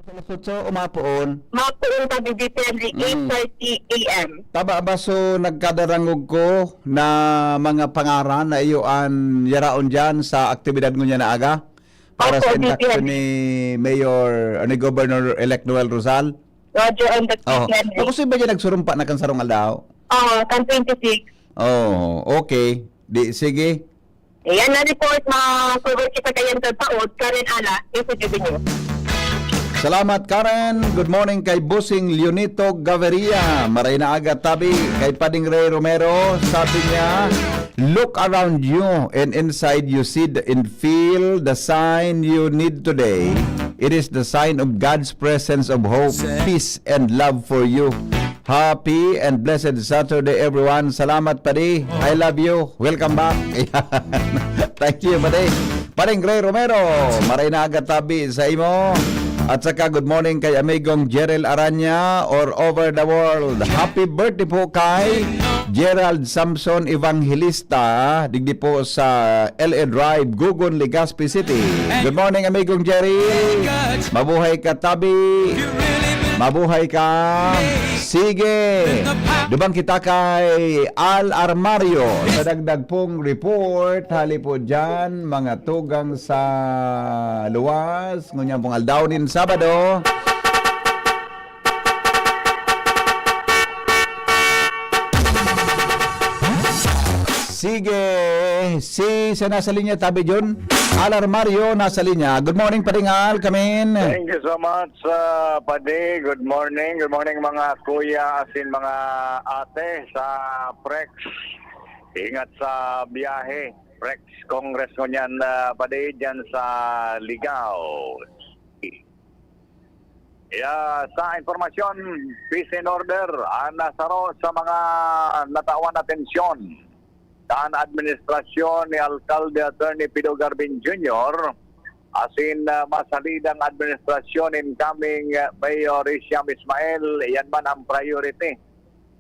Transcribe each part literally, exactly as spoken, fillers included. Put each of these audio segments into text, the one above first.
Alas otso, umapoon. Mapoon pa, B B P Henry, Mm. eight thirty A M. Tama ba, so nagkadarangog ko na mga pangaran na iyo an yaraon diyan sa aktibidad ngunyan na aga? Para Opo, sa induction B P N. ni Mayor, ni Governor-elect Noel Rosal? Roger on the Oh. Henry. Ako, si ba dyan nagsurumpa na kan sarong aldaw? Oo, kan twenty-six. Oh, okay. Di, sige. Ayan na report, ma-forward kita kayan sa taot, Karen Ala, S B B News. Salamat, Karen. Good morning kay Bossing Leonito Gaviria. Maray na aga, tabi. Kay Pading Ray Romero, sabi niya, "Look around you and inside you see the, and feel the sign you need today. It is the sign of God's presence of hope, peace, and love for you." Happy and blessed Saturday, everyone. Salamat, Padi. I love you. Welcome back. Ayan. Thank you, Padi. Paring Ray Romero, maray na aga tabi sa imo. At saka, good morning kay amigong Jerel Aranya or over the world. Happy birthday po kay Gerald Samson Evangelista, digdi po sa L A Drive, Gugon, Legazpi City. Good morning, amigong Jerry. Mabuhay ka, tabi. Mabuhay ka. Sige. Dubang kita kay Al Armario. Sa dagdag pong report, hali po dyan, mga tugang sa luwas. Ngunyan pong aldaw nin Sabado. Sige, si, sa nasa linya, tabi John. Al Armario, nasa linya. Good morning, Pading Al, kamin. Thank you so much, uh, Padi. Good morning. Good morning, mga kuya, asin mga ate sa Prex. Ingat sa biyahe. Prex Congress ngunyan, uh, Padi, dyan sa Ligao. Ya, sa impormasyon, peace and order ang nasaro sa mga natawan atensyon kan administrasyon ni Alkalde Attorney Pido Garbin Junior, asin, ah, masalidang administrasyon incoming, ah, Mayor Riciam Ismael, iyan man ang priority.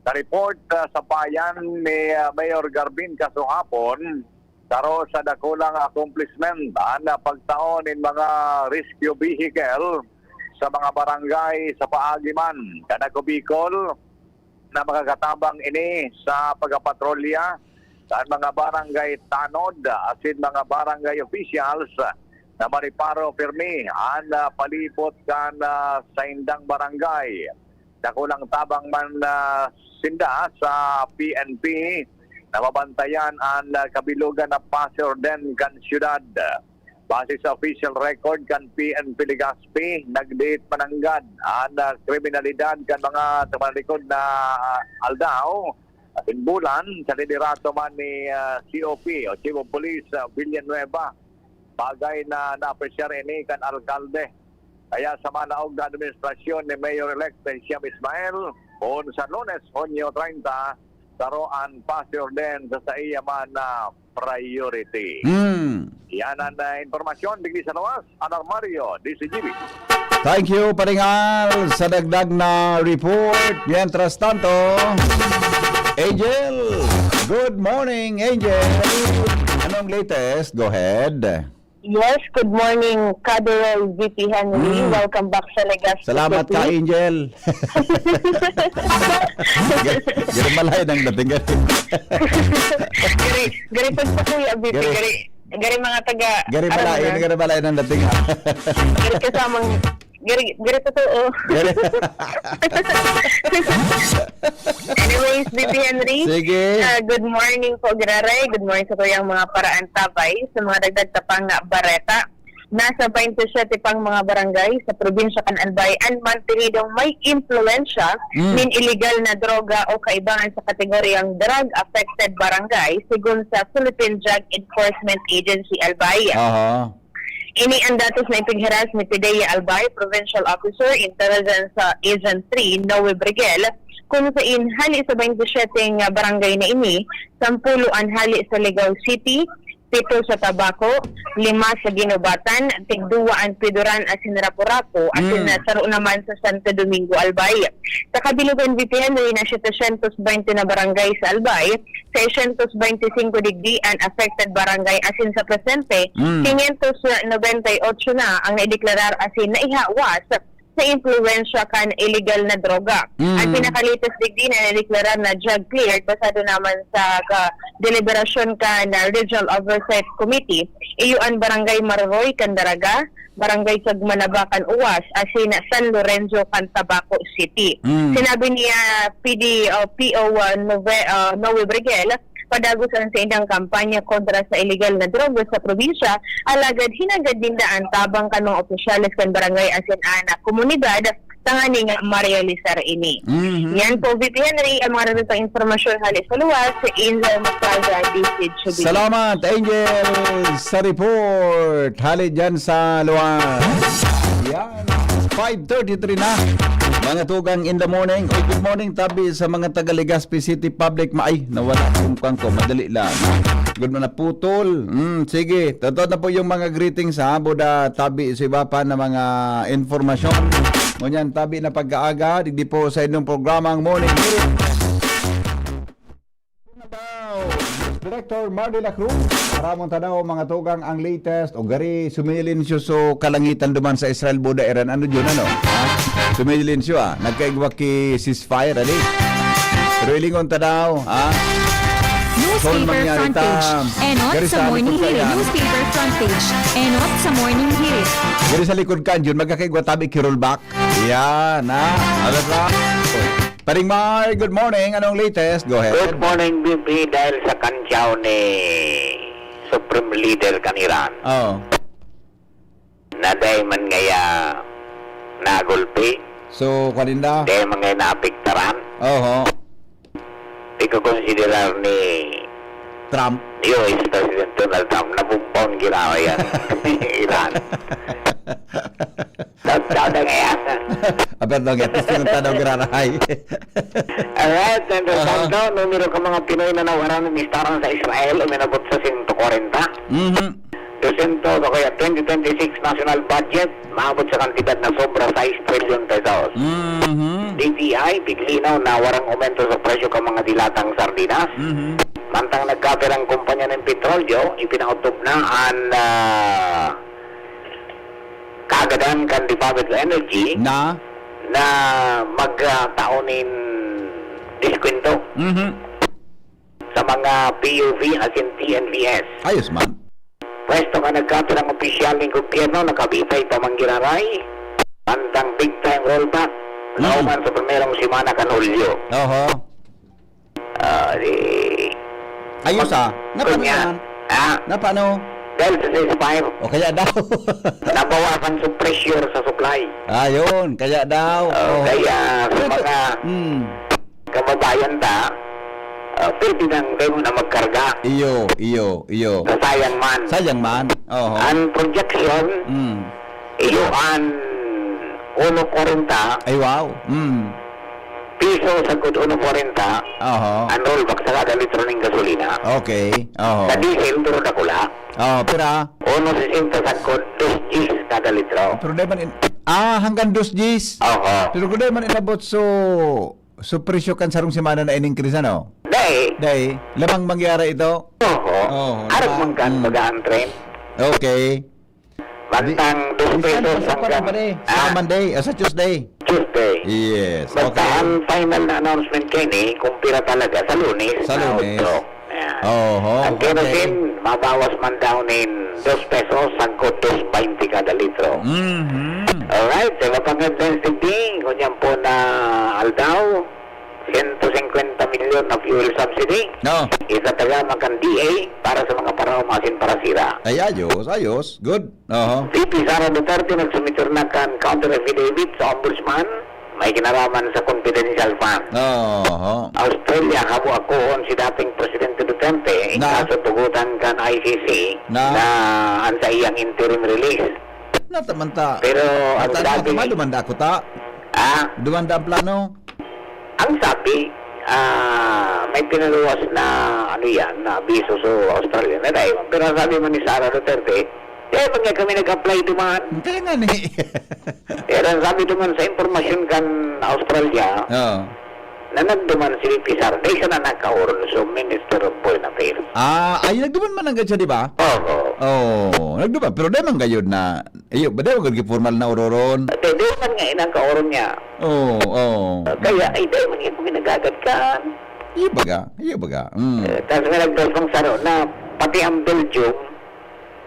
Sa report, ah, sa bayan ni, ah, Mayor Garbin kasuhapon, saro sa dakulang accomplishment an pagtao nin mga rescue vehicle sa mga barangay sa paagi man kan Ako Bicol na makakatabang ini sa pagpapatrolya kan mga barangay tanod asin mga barangay officials na mareparo pirmi an, ah, palibot kan, ah, saindang barangay. Dakulang tabang man, ah, sinda sa P N P na mabantayan an, ah, kabilogan na pasi orden kan syudad. Base sa official record kan P N P Legazpi, nagdiit mananggad an, ah, kriminalidad kan mga tumalikod na, ah, aldaw asin bulan sa liderato man ni, ah, C O P o Chief of Police, ah, Villanueva. Bagay na naapresyar ini kan alkalde. Kaya sa malaog na administrasyon ni Mayor-elect Riciam Ismael, poon sa Lunes, Hunyo treinta, saro an pasi orden sa saiya man na priority. Hmm. Yan ang, ah, impormasyon digdi sa luwas. Al Armario, D Z G B. Thank you, Paring Al, sa dagdag na report. Mientras tanto, Angel. Good morning, Angel. Anong latest? Go ahead. Yes, good morning, Kadoy V P Henry. Mm. Welcome back sa Legazpi Salamat City. Ka, Angel. Gari, gari malayo ng dating, gari. Gari, gari po po, Kuya V P, Gari. gari, gari mga taga, Gari ano malayo, na. Gari malayo ng dating. Gari kasamang Gari, gari totoo. Gari. Anyways, V P Henry, Sige. ah, good morning po, Giraray. Good morning sa tuyang mga paraantabay, sa mga dagdag tapang na bareta. Nasa twenty-seven pang mga barangay sa probinsya kan Albay an mantenidong may impluwensya Mm. nin iligal na droga o kaibahan sa kategoryang drug affected barangay, sigon sa Philippine Drug Enforcement Agency Albay. Aha. Ini an datos na ipighiras ni Pidea Albay, Provincial Officer, Intelligence, ah, Agent three, Noe Briguel, kun sain hali sa twenty-seven nga barangay na ini, sampulo an hali sa Ligao City, pito sa Tabaco, lima sa Guinobatan, tigduwa an Pidoran asin Rapu-Rapu, asin Mm. na saro naman sa Santo Domingo Albay. Sa kabilogan, V P N, may na seiscientos veinte na barangay sa Albay, seiscientos veinticinco digdi an affected barangay asin sa presente, Mm. quinientos noventa y ocho na ang naideklarar asin naihawas sa impluwensya kan iligal na droga. Ang Mm. pinaka-latest digdi na nadeklarar na drug cleared, basado naman sa ka-, deliberasyon kan Regional Oversight Committee, iyo an Barangay Maroroy kan Daraga, Barangay Cagmanaba kan Uwas, asin San Lorenzo kan Tabaco City. Mm. Sinabi ni, ah, P D o P O, ah, Nove-, ah, Noe Briguel, padagos an saindang kampanya kontra sa iligal na droga sa probinsya, alagad hinagad ninda an tabang kan mga opisyales kan barangay asin an komunidad tanganing marealisar ini. Mhm. Yan po, V P Henry, ang mga nagtatang impormasyon hali sa luwas, Angel Masaga, D C H B. Salamat, Angel sa report. Hali dyan sa luwas. Yan. Five thirty-three na. Mga tugang in the morning. Oy, good morning, tabi sa mga taga Legazpi City Public. Ma-, ay, nawala yung kwan ko. Madali lang. Good na naputol. Mm, sige. Totoo na po yung mga greetings, ha? Buda, tabi sa iba pa na mga informasyon. Ngunyan, tabi na pagkaaga. Digdi po sa inyong programa ang Morning Hirit. Director Mardy La Cruz, maramong tadaw, mga tugang, ang latest o gari, sumilensyo so kalangitan duman sa Israel, Buda, Iran. Ano yun, ano? Ha? Sumilensyo, ah. Nagkaigwa ki ceasefire, ali? Pero ilingon tadaw, ha? Newspaper Kung mangyari front page. Ta, Enot gari sa sa Morning likod Hirit. Kaya. Newspaper front page. Enot sa Morning Hirit. Gari sa likod kan, yun, magkakaigwa tabi ki rollback. Yan, ha? Ano ba? Paring Mar, good morning. Anong latest? Go ahead. Good morning, B B. Dahil sa kantyaw ni Supreme Leader kan Iran, Oo. na dai man ngaya nagulpi, So, kaninda? dai man ngaya naapektaran, Oho. ikakonsiderar ni Trump. U S President Donald Trump na bumbaon girawa yan. Iran. Totoo na nga yan. Ah, perdon, at least yung tanaw giraray. Alright, and Aha. Santo, numero ka mga Pinoy na nawaran ng mistaran sa Israel, uminabot sa sento kwarenta. Mhm. Dosento, o kaya twenty twenty-six national budget, maabot sa kantidad na sobra sais trilyon pesos. Mhm. D T I, biglinaw na warang aumento sa presyo kan mga dilatang sardinas. Mhm. Mantang nagkapirang kumpanya ng petrolyo, ipinautob na an, ah, kaagadan kan Department of Energy Na? na mag, ah, tao nin diskwento Mhm. sa mga P U V asin T N V S. Ayos man. Pwesto ka nagkapirang opisyal nin gobyerno, nakabitay pa man giraray, mantang big time rollback, Mm. lauman sa primerong semana kan Hulyo. Oho. Ah, di Ayos, ah. Napano Kunya, yan? ah, Napano? Dahil sa ceasefire, O kaya daw. nabawasan sa pressure sa supply. Ayun, kaya daw. Oh, Oo. kaya sa Pero ito mga Hmm. kababayan ta, ah, pwede nang kayo na magkarga. Iyo, iyo, iyo. Sa sayang man. Sayang man. Oho. Ang projection, Hmm. iyo ang uno kwarenta. Ay, wow. Hmm. Piso sagkod uno kwarenta Oho. ang rollback sa kada litro ning gasolina. Okay. Oho. Sa diesel, duro dakula. Oh, pira? Uno sesenta sagkod, dos diyes kada litro. Pero di man in-, ah, hanggang dos diyes? Oho. Pero kung di man inabot so, so presyo kan sarong semana na in-increase, ano? Dai. Dai, lamang mangyari ito? Oho. Oho, Arog diba? man kan Mm. baga ang trend. Okay. Bantang Di-, dos minsan pesos sa hanggang, Saturday, ah, sa Monday, ah, sa Tuesday. Tuesday. Yes, Basta okay. ang final na announcement kaini, kung pira talaga, sa Lunes, Sa na Lunes. otro. Ayan. Oho, Ang okay. kerosene, mabawas man daw nin dos pesos, sagkod dos baynte kada litro. Mhm. Alright, sa iba pang headlines digdi, ngunyan po na aldaw, sento singkwenta milyon na fuel subsidy. No. Isa tagama kan D A para sa mga paraoma asin parasira. Ay, ayos, ayos. Good. Oho. V P Sara Duterte nagsumitir na kan counter affidavit sa Ombudsman, may kinaraman sa confidential fund. Oho. Australia, habo akoon si dating Presidente Duterte, in Na? kaso tugutan kan I C C Na? na ang sa iyang interim release. Nata man ta. Pero ang Nata, sabi nata, dumanda ako ta. Ah? Dumanda ang plano. Ang sabi, ah, may pinaluwas na, ano yan, na abiso sa Australia na dahil. Pero ang sabi man ni Sara Duterte, "Kaya pa nga kami nag-apply duman." Kaya nga ni. Pero ang sabi duman sa impormasyon kan Australia, Oo. na nagduman si V P Sara, dahil siya na nagkaoron sa Minister of Foreign Affairs. Ah, ay, nagduman man ang siya, di ba? Oo. Oo, nagduman. Pero di man gayod na Iyo, ba, di ba gud formal na ororon? Di, di man nga inang kaoron niya. Oo, oo. Kaya, ay, di man nga kung ginagagad ka. Iyo baga, iyo baga. Mm. Eh, tapos may nagdos ng saro na pati ang Belgium,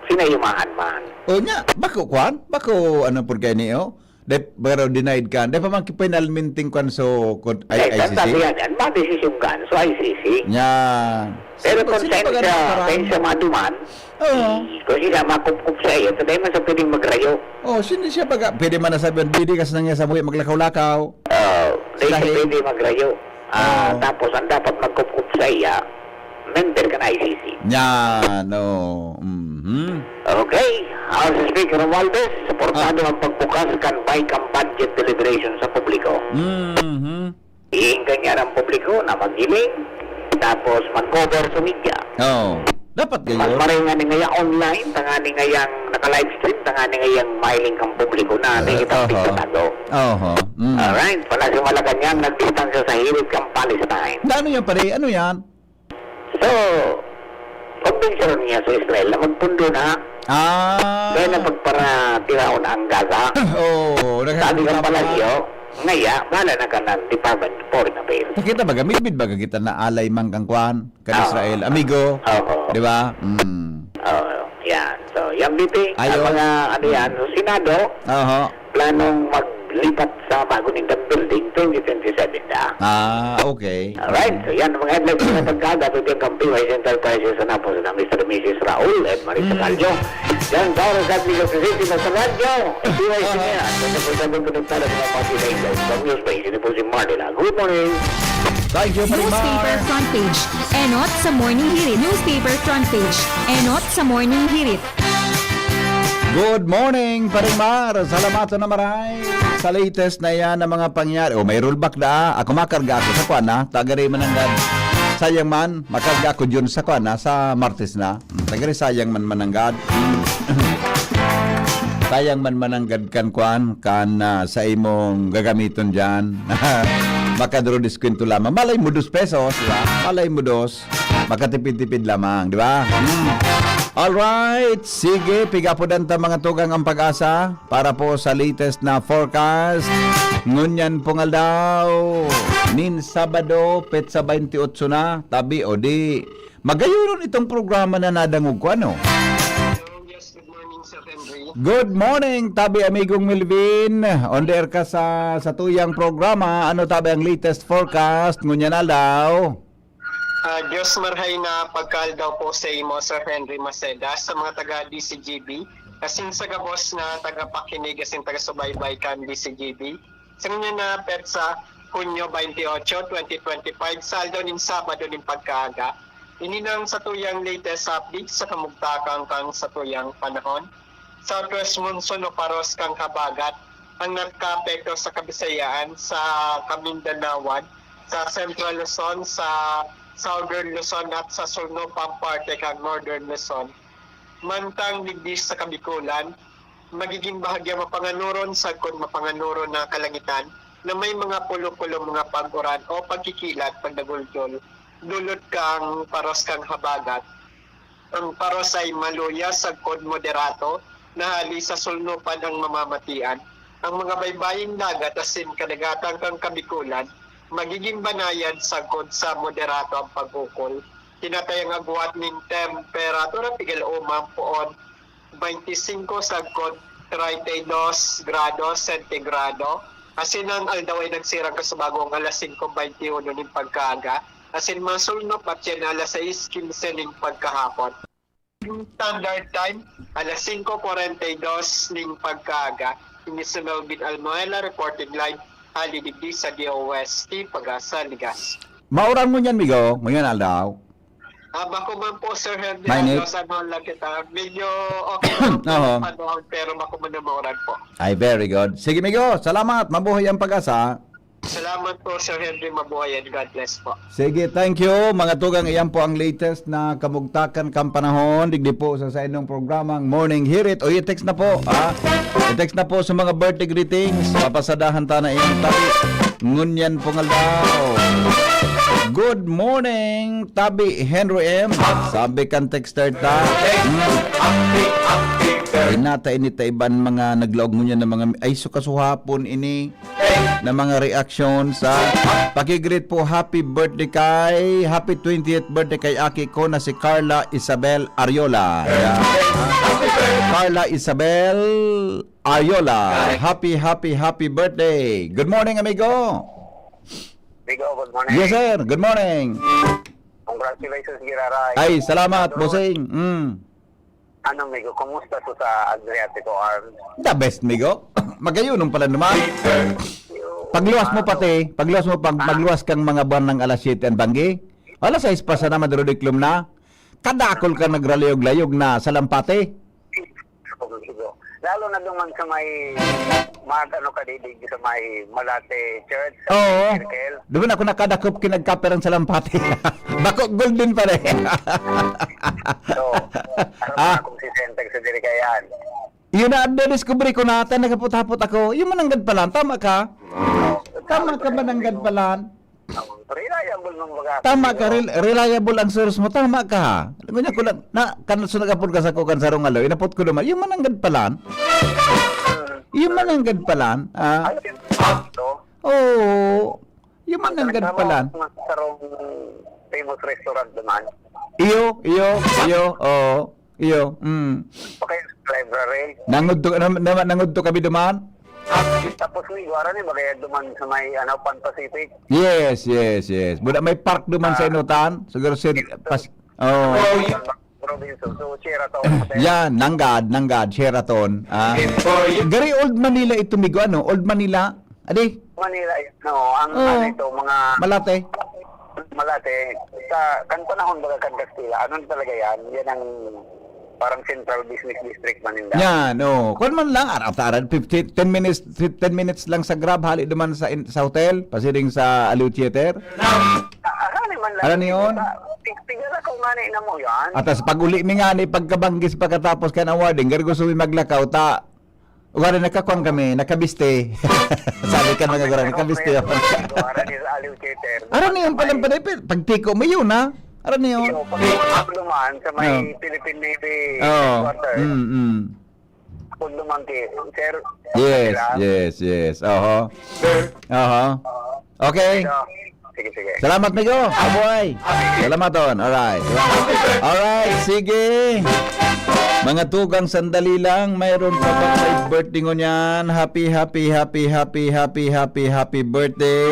sinayumahan man. O niya, bako kwan? Bako, ano, pud kayo niyo? De, pero denied ka. Di pa man finalmenting kwan so, kod-, ay, Ay, I C C? Sabi yan, yan, madesisyon ka, so I C C. Yan. Pero So, kung sino saan ba siya, ganun parang saan siya maduman, Oo. eh, kung sila makupkup sa iyo, so dahil man sa pwedeng magrayo. Oh, sino siya baga? Pwede man na sabihin, "Didi ka sa nangya sa buhi, maglakaw-lakaw." Oh, di Sa siya hi- pwede magrayo. Ah, Oo. tapos ang dapat magkupkup sa iya, member ka na I C C. Yan, oh. Mhm. Okay. House Speaker Romualdez, suportado Ah. ang pagbukas kan bike ang budget deliberation sa publiko. Mhm. Iinggan niya ang publiko na maghiling, tapos mag-cover sa media. Oo. Dapat Mas gayon. maray nga ni ngaya online, tangani ngayang naka-livestream, tangani ngayang mahiling kang publiko na Ah, nakikita ang oho. pigtatago. Oho. Mm. Alright, pala si Malacañang nagdistansya sa hilig kang Palestine. Na ano yan, pare? Ano yan? So, pagpensyaron niya sa Israel na magpundo na, Ah. kaya na pagparatiraon ang Gaza. Oo, Sabi ng nagkakita pa. palasyo, ngaya, bahala na ka ng Department of Foreign Affairs. Nakita ba, gamidbid ba kita na alay man kang kwan, kan Ah. Israel? Amigo? Oo. Di ba? Mm. Oo, yan. So, yung B P, Ayo. ang mga, ano yan, so, Senado, Oho. planong maglipat sa bago nindang building, twenty twenty-seven na. Ah, okay. Alright, so yan ang mga headlines na pagkaga, ito yung Kampiway Central Crisis Enterprises na po sina Mister and Missus Raul at Marisa Mm. Callo. Yan, Tauro, Gat Legal Society, sa radyo, P Y C Aha. na yan. Sa pagkabang konektado sa mga pati na ito, sa news page, ito po si Marlon. Good morning. Thank you, Marimar. Newspaper front page. Enot sa Morning Hirit. Newspaper front page. Enot sa Morning Hirit. Good morning, Paring Mar. Salamat na maray sa latest na yan ng mga pangyari. O, may rollback na. Ako makarga ako sa kwan, ha? Tagari mananggad. Sayang man, makarga ako dyan sa kwan, ha? Sa Martes na. Hmm, tagari sayang man mananggad. Sayang man mananggad kan kwan, kan, ah, sa imong gagamiton dyan. Makadro diskwento lamang. Malay mo, dos pesos, di ba? Malay mo, dos. Makatipid-tipid lamang, di ba? Hmm. Alright, sige, pigapodan ta mga tugang ang pag-asa para po sa latest na forecast. Ngunyan pong aldaw, nin Sabado, petsa twenty-eight na, tabi o di, magayunon itong programa na nadangog ko, ano? Yes, good morning, Sir Henry. Good morning, tabi amigong Melvin. On the air ka sa, sa tuyang programa. Ano tabi ang latest forecast ngunyan aldaw? Ah, Diyos marhay na pagkaaldaw po sa imo, Sir Henry Maceda, sa mga taga D C G B, asin sa gabos na tagapakinig asin tagasubaybay kan D C G B. Sa ngunyan na petsa, Hunyo twenty-eight, twenty twenty-five, sa aldaw nin Sabado nin pagkaaga, ini nang satuyang latest update sa kamugtakan kan satuyang panahon. Southwest monsoon o paros kan habagat ang nagkaapekto sa Kabisayaan, sa Kamindanawan, sa Central Luzon, sa Southern Luzon at sa sulno pang parte kan Northern Luzon. Mantang digdi sa Kabikulan, magiging bahagya mapanganuron sagkod mapanganuron na kalangitan na may mga pulo-pulo mga pag-uran o pagkikilat, pagdaguldol, dulot kan paros kan habagat. Ang paros ay maluya sagkod moderato na hali sa sulnupan ang mamamatian. Ang mga baybaying dagat asin kadagatan kan Kabikulan magigin banayad sagkod sa moderato ang pag-ukol. Tinatayang agwat nin temperatura pigil umang poon twenty-five sagkod treinta y dos grados sentigrado. Asin ang aldaw ay nagsirang kasubagong alas singko beintiuno nin pagkaaga. Asin masulnop at yan alas sais kinse nin pagkahapon. Standard Time, alas singko kwarenta y dos nin pagkaaga. Ini si Melvin Almoela, reporting live, hali digdi sa D O S T, Pag-asa, Ligas. Mauran mo niyan, migo, ngayon aldaw. Ah, bako man po, Sir Henry, Mainit? Ano, sa ano lang kita. Medyo okay naman po Oo. yung panahon, pero bako man na mauran po. Ay, very good. Sige, migo, salamat. Mabuhay ang Pag-asa. Salamat po, Sir Henry. Mabuhay and God bless po. Sige, thank you. Mga tugang, iyan po ang latest na kamugtakan kan panahon. Digdi po sa, sa inyong programang Morning Hirit. O, i-text na po, ha? I-text na po sa mga birthday greetings. Papasadahan ta na iyan. Tabi, ngunyan pong aldaw. Good morning, Tabi Henry M. Sabi kan texter ta. Hmm. Nata ini ta iban mga naglaog ngunyan na mga, ay, so kasuhapon ini na mga reaksyon sa pakigreet po. Happy birthday kay, happy twentieth birthday kay aki ko na si Carla Isabel Ariola. Yeah. Carla Isabel Ariola. Happy, happy, happy birthday. Good morning, amigo. Bigo, good morning. Yes, sir. Good morning. Congratulations, Giraray. Ay, salamat, bossing. Mm. Ano, Migo, kumusta po sa Adriatico Arms? The best, migo. Magayunon pala naman. Pagluwas mo pati, pagluwas mo, pag magluwas kang mga buwan ng alas siyete ang banggi, alas sais pa sana madrudiklom na. Kadakol ka nagralayog-layog na sa lampati. Migo. Lalo na duman sa may mag ano ka didig sa may Malate Church, sa Oo. Circle. Doon ako nakadakop kinagkaperang sa lampati. Bako golden pa rin. So, ano Ah. ah? Kung si Sentag sa diri kayan. Yun na, na-discover ko na, tayo nakaputapot ako. Yung mananggad palan, tama ka? Tama ka, mananggad palan. Reliable ng mga Tama ka, rel- reliable ang source mo. Tama ka. Alam ko niya, kulang, na, kan, so nag-apod ka sa kukan sa Rungalo, inapot ko naman. Yung mananggad palan. Yung mananggad palan. Ah, Ano yung ito? Oo. Yung mananggad palan. Sa rong famous restaurant naman. Iyo, iyo, iyo, oo. Iyo, mm. Okay, library. Nangudto, na, na, nangudto kami duman. Tapos may wara ni bagay duman sa may ano, Pan Pacific. Yes, yes, yes. Buda may park duman sa Inutan. Siguro si Pas, oh. Province. So, Sheraton. Yan, nanggad, nanggad, Sheraton. Ah. Gari Old Manila ito, migo, ano? Old Manila. Adi? Manila, no, ang Oo. ano ito, mga Malate. Malate, sa kan panahon baga kan Kastila, ano talaga yan? Yan ang parang central business district man ninda. Yan, oh. Kwan man lang, ara-, ara-, fifteen, ten minutes, ten minutes lang sa Grab, hali naman sa, in- sa hotel, pasiring sa Aliw Theater. Arani man lang. Arani yun? Tig- Tigala ko nga ni na mo yan. At tas pag-uli mi nga ni pagkabanggis pagkatapos kan awarding, gari gusto mi maglakaw, ta, wala nakakuan kami, nakabiste. Sabi ka mga gurang, nakabiste ako. Arani sa Aliw Theater. Aran na yun palang pala, pagtiko mo yun, ha? Aran na yun. Yung pag duman sa may Oh. Philippine Navy Oo. headquarters. Mm, mm. Pag duman ki, sir. Yes, sir, ah. yes, yes. Oho. Oho. Okay. So, sige, sige. Salamat, migo. Mabuhay. Salamat, Ton. Alright. Alright, sige. Mga tugang, sandali lang. Mayroon pa bang may birthday ngunyan? Happy, happy, happy, happy, happy, happy, happy birthday.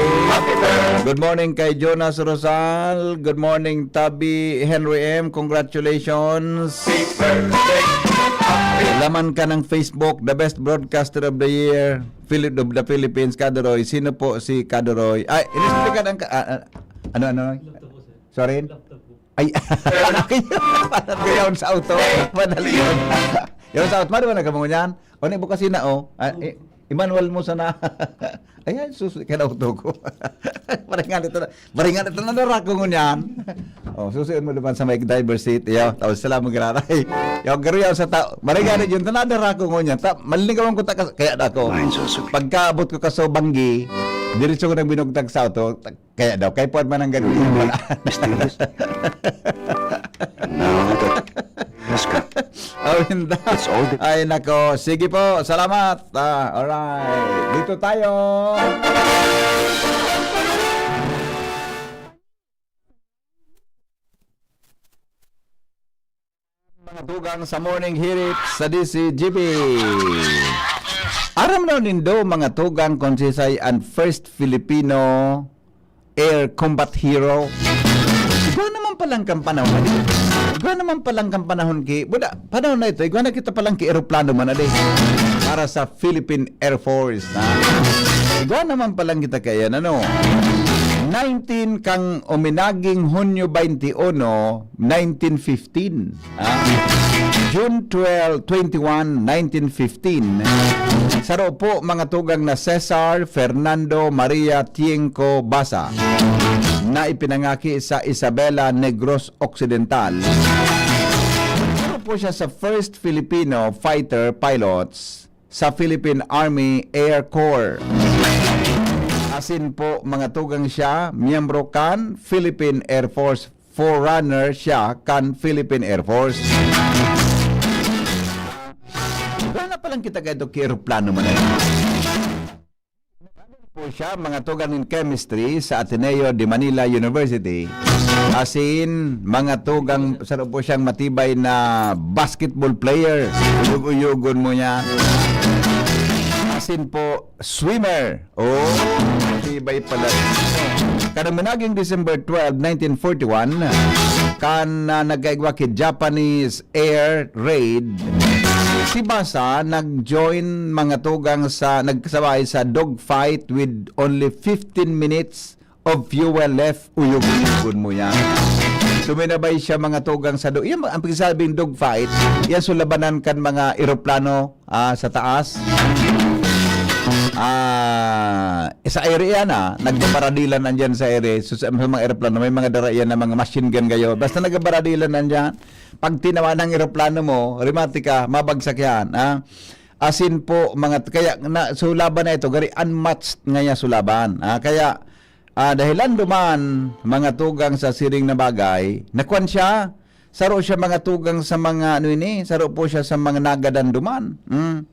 Good morning kay Jonas Rosal. Good morning, Tabi Henry M. Congratulations. Laman ka ng Facebook, the best broadcaster of the year, Philip of the Philippines, Kadoroy. Sino po si Kadoroy? Ay, inisplikan ang ka- ah, ah, ano, ano? Sorry? Ay, parang yun sa auto. Madali yun. Yung sa auto, madali na kamo yan. O, ni bukas na, oh. Ah, eh, Emmanuel mo sana. Ayan, sus, ka na auto ko. Parang nga nito na. Maringan ito na narako ngunyan. Oh, susuyon mo naman sa may driver seat, iyo. Tapos sila maglalay. Yung garuyaw sa tao. Maringan yun, ito na narako ngunyan. Ta, malinigawan ko ta, kaya na ako. Pagkaabot ko kaso banggi, diretso ko nang binugtag sa auto. Ta, kaya daw, kay puwan man ang ganun. Wala. Now that Oh, hindi. Ay, nako. Sige po, salamat. Ah, alright. Dito tayo. Mga tugang sa Morning Hirit sa D C G B. Aram na nindo, mga tugang, kung sisay ang first Filipino air combat hero? Igwa naman palang kang panahon, adi. Igwa naman palang kang panahon ki, buda, panahon na ito, igwa na kita palang ki eroplano man, adi. Para sa Philippine Air Force, ha? Igwa naman palang kita kaya, ano? Nineteen kang uminaging Hunyo twenty-one, nineteen fifteen. Ah, June twelve, twenty-one, nineteen fifteen, saro po mga tugang na Cesar Fernando Maria Tienco Basa na ipinangaki sa Isabela, Negros Occidental. Saro po siya sa first Filipino fighter pilots sa Philippine Army Air Corps. Asin po, mga tugang siya, miyembro kan Philippine Air Force, forerunner siya kan Philippine Air Force. Wala na palang kita kaito ki eroplano man. Po siya, mga tugang in chemistry sa Ateneo de Manila University. Asin, mga tugang, saro po siyang matibay na basketball player. Uyog-uyogon mo niya. Asin po, swimmer. Oh, matibay pala. Kada minaging December twelve, nineteen forty-one, kan, ah, nagkaigwa ki Japanese air raid, si Basa nag-join mga tugang sa, nagsabay sa dogfight with only fifteen minutes of fuel left. Uyog-uyogon mo yan. Suminabay siya mga tugang sa do-, yan, ang pagsasabing dogfight, yan sulabanan kan mga eroplano, ah, sa taas. Ah, sa ere yan, ah, nagbabaradilan andyan sa ere. So, sa, sa mga eroplano, may mga dara yan na mga machine gun kayo. Basta nagbabaradilan andyan, pag tinawa ng eroplano mo, remati ka, mabagsak yan, ah. Asin po, mga, kaya, na, so, laban na ito, gari unmatched nga niya sulaban. Ah, kaya, ah, dahilan duman, mga tugang sa siring na bagay, nakwan siya, saro siya mga tugang sa mga, ano ini, saro po siya sa mga nagadan duman. Hmm.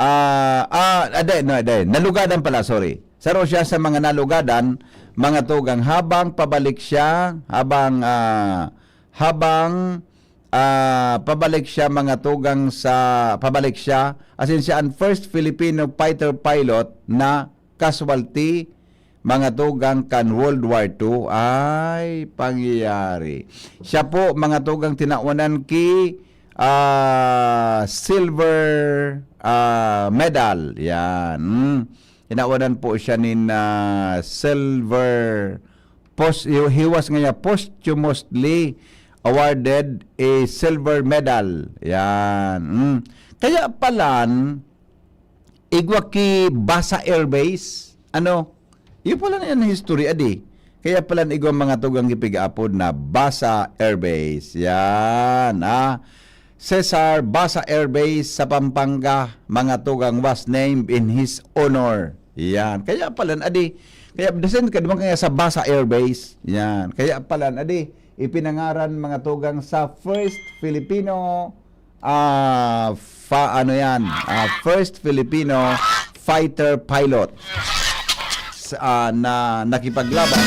Ah, ah, ade, no, ade, nalugadan pala, sorry. Saro siya sa mga nalugadan, mga tugang, habang pabalik siya, habang, ah, habang, ah, pabalik siya, mga tugang sa, pabalik siya, asin siya an first Filipino fighter pilot na casualty, mga tugang kan World War Two. Ay, pangyayari. Siya po, mga tugang, tinawanan ki, ah, silver, ah, medal. Yan. Hmm. Tinawanan po siya nin, ah, silver pos-, he, he was nga posthumously awarded a silver medal. Yan. Hmm. Kaya palan, igwa ki Basa Air Base. Ano? Iyo pala na yan history, adi. Kaya pala igwa mga tugang ipig-aapod na Basa Air Base. Yan, ah. Cesar Basa Air Base sa Pampanga, mga tugang, was named in his honor. Yan. Kaya pala, adi. Kaya, dasin ka naman kaya sa Basa Air Base. Yan. Kaya pala, adi, ipinangaran mga tugang sa first Filipino, ah, fa-, ano yan, ah, first Filipino fighter pilot sa, ah, na nakipaglaban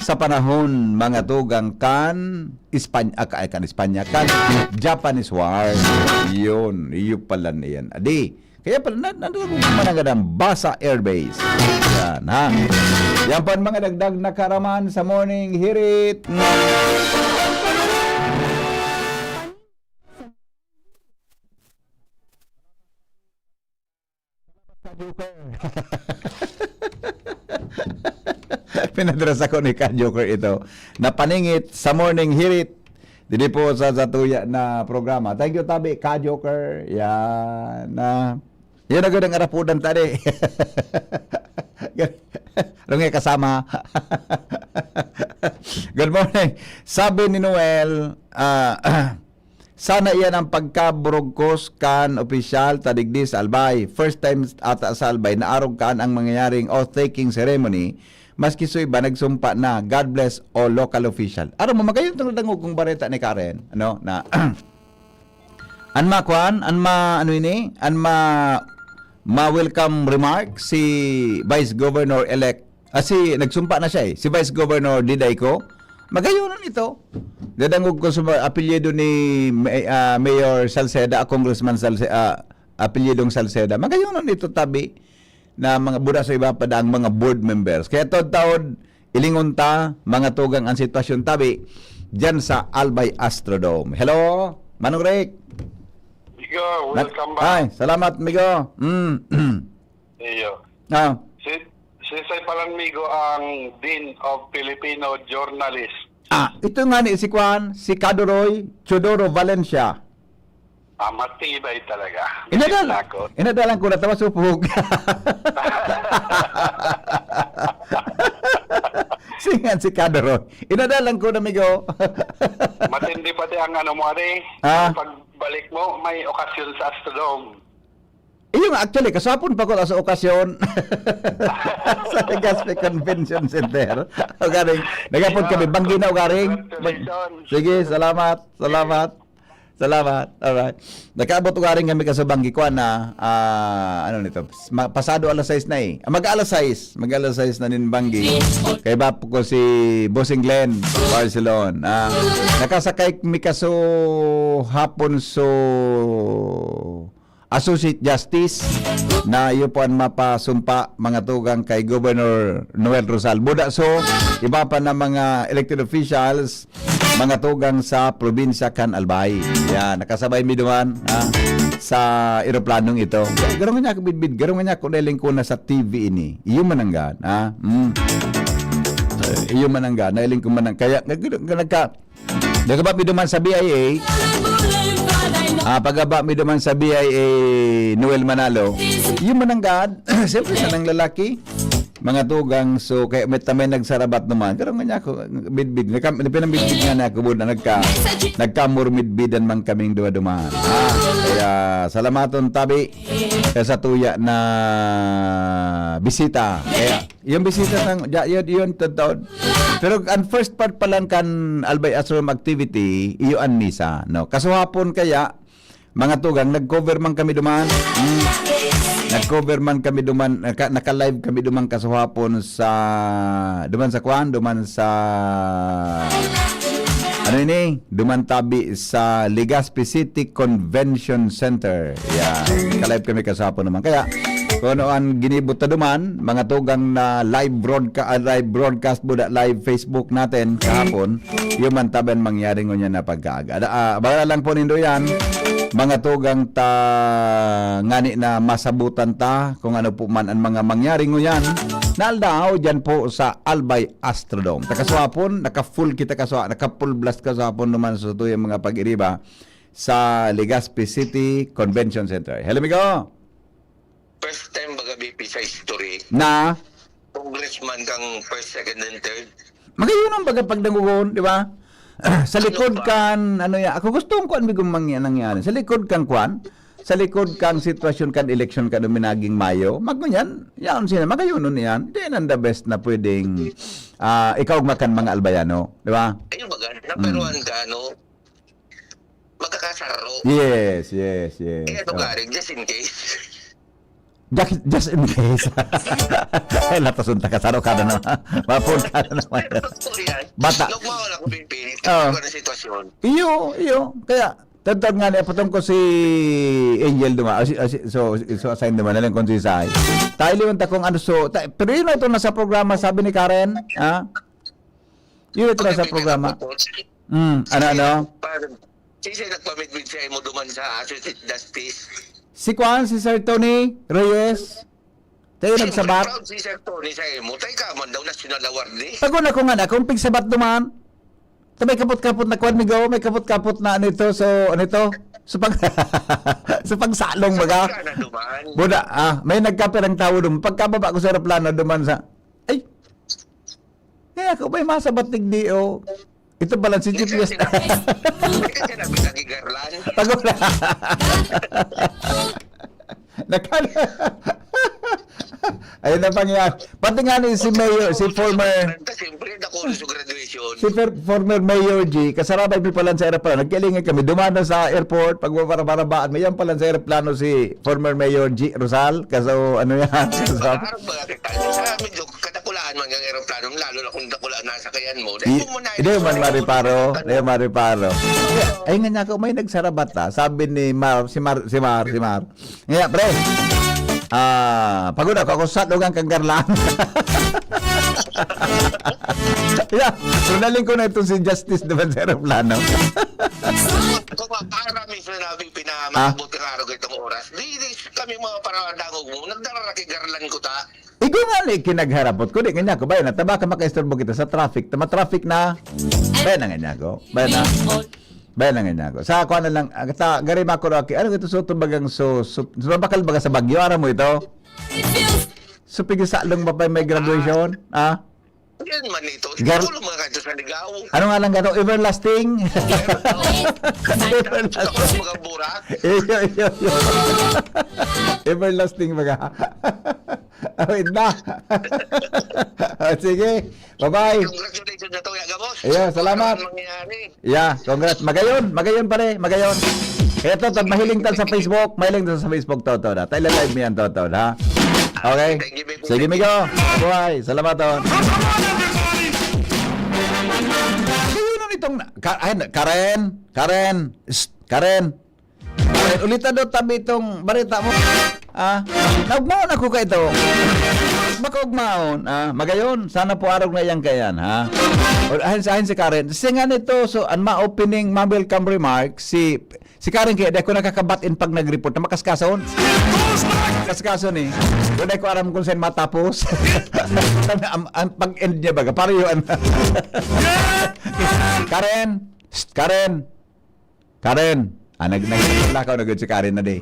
sa panahon, mga tugang, kan Espanya, ah, ka-, kan Espanya, kan Japanese War. Yun, iyo pala na yan. Adi, kaya pala, na, na, na, mananggad ang Basa Air Base. Yan, ha? Yan pa ang mga dagdag na karaman sa Morning Hirit. Ka-Joker. Pinadras ako ni Ka-Joker ito. Napaningit sa Morning Hirit. Didi po sa, sa tuya na programa. Thank you, tabi, Ka-Joker. Yan. Ah, yan agad ang arapudan, tadi. Rungay kasama. Good morning. Sabi ni Noel, ah, sana iyan ang pagkaburugkos kan opisyal ta digdi sa Albay. First time ata sa Albay na arog kaan ang mangyayaring oath-taking ceremony, maski sa iba nagsumpa na. God bless all local official. Aram mo, magayon itong nadangog kong bareta ni Karen, ano, na an ma-, kwan, an ma-, ano ini, an ma-, ma-welcome remark si Vice Governor-elect, ah, si, nagsumpa na siya eh, si Vice Governor Diday Co. Magayonon ito. Dadangog ko sa mga apelyido ni May-, ah, Mayor Salceda, ah, Congressman Salce-, ah, apelyidong Salceda. Magayonon ito, tabi, na mga buda sa iba pa daang mga board members. Kaya taod-taod, ilingon ta, mga tugang, ang sitwasyon, tabi, dyan sa Albay Astrodome. Hello, Manong Rick. Migo, Na-, welcome back. Ay, salamat, Migo. Mm. Iyo. Ah. Si, si Say Palan Migo ang Dean of Filipino Journalists. Ah, ito nga ni si Kwan, si Kadoroy Teodoro Valencia. Ah, matibay talaga. Inadal-, Galit na ako. Inadalan ko na tawa supog. Singan si Kadoroy. Inadalan ko na, Migo. Matindi pati ang ano mo, ade. Ah. Pagbalik mo, may okasyon sa Astrodome. Iyo nga, actually, kasapon pa ko sa okasyon. Sa Legazpi Convention Center. O, garing, nagapon kami, banggi na, o, garing. Congratulations. Sige, salamat, salamat. Salamat. Alright. Nakaabot ko rin kami kasubang gikuan na, ah, ano nito? Ma-, pasado alas sais na eh. Ah, mag-alas sais. Mag-alas sais na nin banggi. Kay ba ko si Bossing Glenn Barcelon. Ah, nakasakay mi kaso hapon so Associate Justice na iyo po ang mapasumpa, mga tugang, kay Governor Noel Rosal. Buda so, iba pa na mga elected officials, mga tugang sa probinsya kan Albay. Yan, nakasabay mi duman, ha, sa eroplanong ito. Garong niya ako bidbid, garong niya ako nailing ko na sa T V ini. Iyo mananggad, ha? Mm. Eh, iyo mananggad, nailing ko manang-, kaya nag-, nag-, nagka-, nagkaba mi duman sa B I A, ah, pagaba mi duman sa B I A, Noel Manalo, iyo mananggad, siyempre sa nang lalaki, mga tugang, so, kaya may tamay nagsarabat naman. Pero nga niya ako, bidbid, nagka-, pinambidbid nga niya ako, buda, nagka-, nagkamurmidbidan man kaming duwa duman. Ah, kaya, salamaton tabi, kaya sa tuya na bisita. Kaya, yung bisita ng, ya-, yun, yun, totoo. Pero ang first part pa lang kan Albay Astronomy Activity, iyo an misa, no? Kasuhapon kaya, mga tugang, nag-cover man kami duman. Hmm. Nag-cover man kami duman, naka-, naka-live kami duman kasuhapon sa, duman sa kwan, duman sa, ano ini? Duman tabi sa Legazpi City Convention Center. Yeah. Naka-live kami kasuhapon naman. Kaya, kung ano ang ginibot na duman, mga tugang na live broadca-, ah, live broadcast, buda, live Facebook natin kahapon, yun man tabi an mangyari ngunyan na pagkaaga. Ada, ah, abala lang po nindo yan, mga tugang ta ngani na masabutan ta kung ano po man ang mga mangyari ngunyan na aldaw dyan po sa Albay Astrodome. Takaswapon, naka-full kita kaswa, naka-full blast kaswapon naman sa tuyang mga pag-iriba sa Legazpi City Convention Center. Hello, amigo! First time baga, B P, sa history. Na? Congressman kang first, second, and third. Magayon ang baga pagdangogon, di ba? Sa Ano likod pa? kan, ano ya, ako gusto kong kuan, bigong mangya-, nangyari. Sa likod kang kuan, sa likod kang sitwasyon kan eleksyon ka minaging Mayo, magunyan, yaon sila, magayonon yan. Yan ang the best na pwedeng, ah, ikaw makan mga Albayano, di ba? Ayun baga, Mm. naperuan ka, ano, magkakasaro. Yes, yes, yes. Kaya ito, Oh. Gary, just in case. Just, just in case. Ay, latason ta kasaro ka na naman. Mapon ka na naman. Pero totoo yan. Bata. Nagmahal ako, Pimpin. Oh. Ano sitwasyon? Iyo, iyo. Kaya, tantad nga niya, patong ko si Angel duma, ah, si, ah, si, so, so assign naman na lang kung si Sai. Tayo liwan ta kung ano, so, ta-, pero yun na ito nasa programa, sabi ni Karen, ha? Yun ito nasa Okay, programa. Pimpin, ako po. Mm, ano, ano? Parang, sisay nagpamidbid sa imo duman sa Associate Justice? Si kuan, si Sir Tony Reyes. Tayo Siyempre, nagsabat. Proud si Sir Tony sa imo. Tayo ka man daw, national award eh. Tago na ko nga na, kung pigsabat duman, ta may kapot-kapot na kuan, migo, may kapot-kapot na ano ito, so, ano ito? So, pag, sa pagsalong, baga. Sabi ka na duman. Buda, ah, may nagkapirang tao duman. Pagkababa ko sa aeroplano duman sa, ay, kaya ako, may masabat digdi, oh. Ito pala si Chief Guest. Hindi ka sinabi, hindi ka sinabi, nagigarlan. Tago na. Nakal-, ayun na pangyayari. Pati nga ni si Mayor, si former Siyempre, nakuha sa graduation. Si per-, former Mayor G, kasarabay mi pala sa aeroplano. Nagkalingan kami. Dumana sa airport, pagbabarabaan, may yan pala sa aeroplano si former Mayor G Rosal. Kaso, ano yan? Kaso, Parang ba kita? Sa medyo kadakulaan man ng aeroplano, lalo na kung dakula ang nasakayan mo. Dahil I-, kung muna hindi, yung man mga mariparo, ano, hindi, mariparo. Ay, nga niya ako, may nagsarabat, ah. Sabi ni Mar, si Mar, si Mar, si Mar. Nga, pre. Ah, pagod ako, ako sa lugang kanggarlan. Yeah, so naling ko na itong si Justice naman sa aeroplano. Kung, kung para mismo na Ah. pinamabot ka araw itong oras, di, di kami mga paradangog mo, nagdararakigarlan ko ta. Igo nga ni kinagharapot ko, di nga niya ako, bayan na, taba ka makaistorbo kita sa traffic, tama traffic na, bayan na nga niya ako, bayan na, bayan na nga niya ako. Sa ako na lang, ah, ta, gari makuro aki, ano ito, so, ito bagang, so, so, so, bakal baga sa Bagyo, aram mo ito? So, pigisalong ba pa may graduation? Ah? Yan man ito. Gar- Siguro mga kadto sa ligaw. Ano nga lang gato? Everlasting? Everlasting. Tapos mga burak. Iyo, iyo, iyo. Everlasting baga. Oh, wait na. Oh, sige. Bye-bye. Congratulations na to, ya, Gabos. Ayan, salamat. Ano mangyayari? Yeah, congrats. Magayon, magayon pare, magayon. Ito, tag mahiling tal sa Facebook, mahiling tal sa Facebook, Toto na. Tayo live mo yan, Toto, ha? Okay? Sige, Migo. Buhay. Salamat, oh. Ayun ang itong, Ka- ay, Karen, Karen, Karen. Karen, ulita daw tabi itong bareta mo. Ah, naugmaon ako ka ito. Makaugmaon. Ah, magayon. Sana po arog na yan kayan, ha? O, ahin, ahin si Karen. Singa nito, so, an ma-opening, ma-welcome remark, si, si Karen kaya, di ako nakakabat in pag nag-report na makaskason. Kaskason eh. Doon ko aram kung saan matapos. Ang, ang pag-end niya baga, pareho an- Karen, Karen, Karen. Ah, nag-, naglakaw na gud si Karen na di.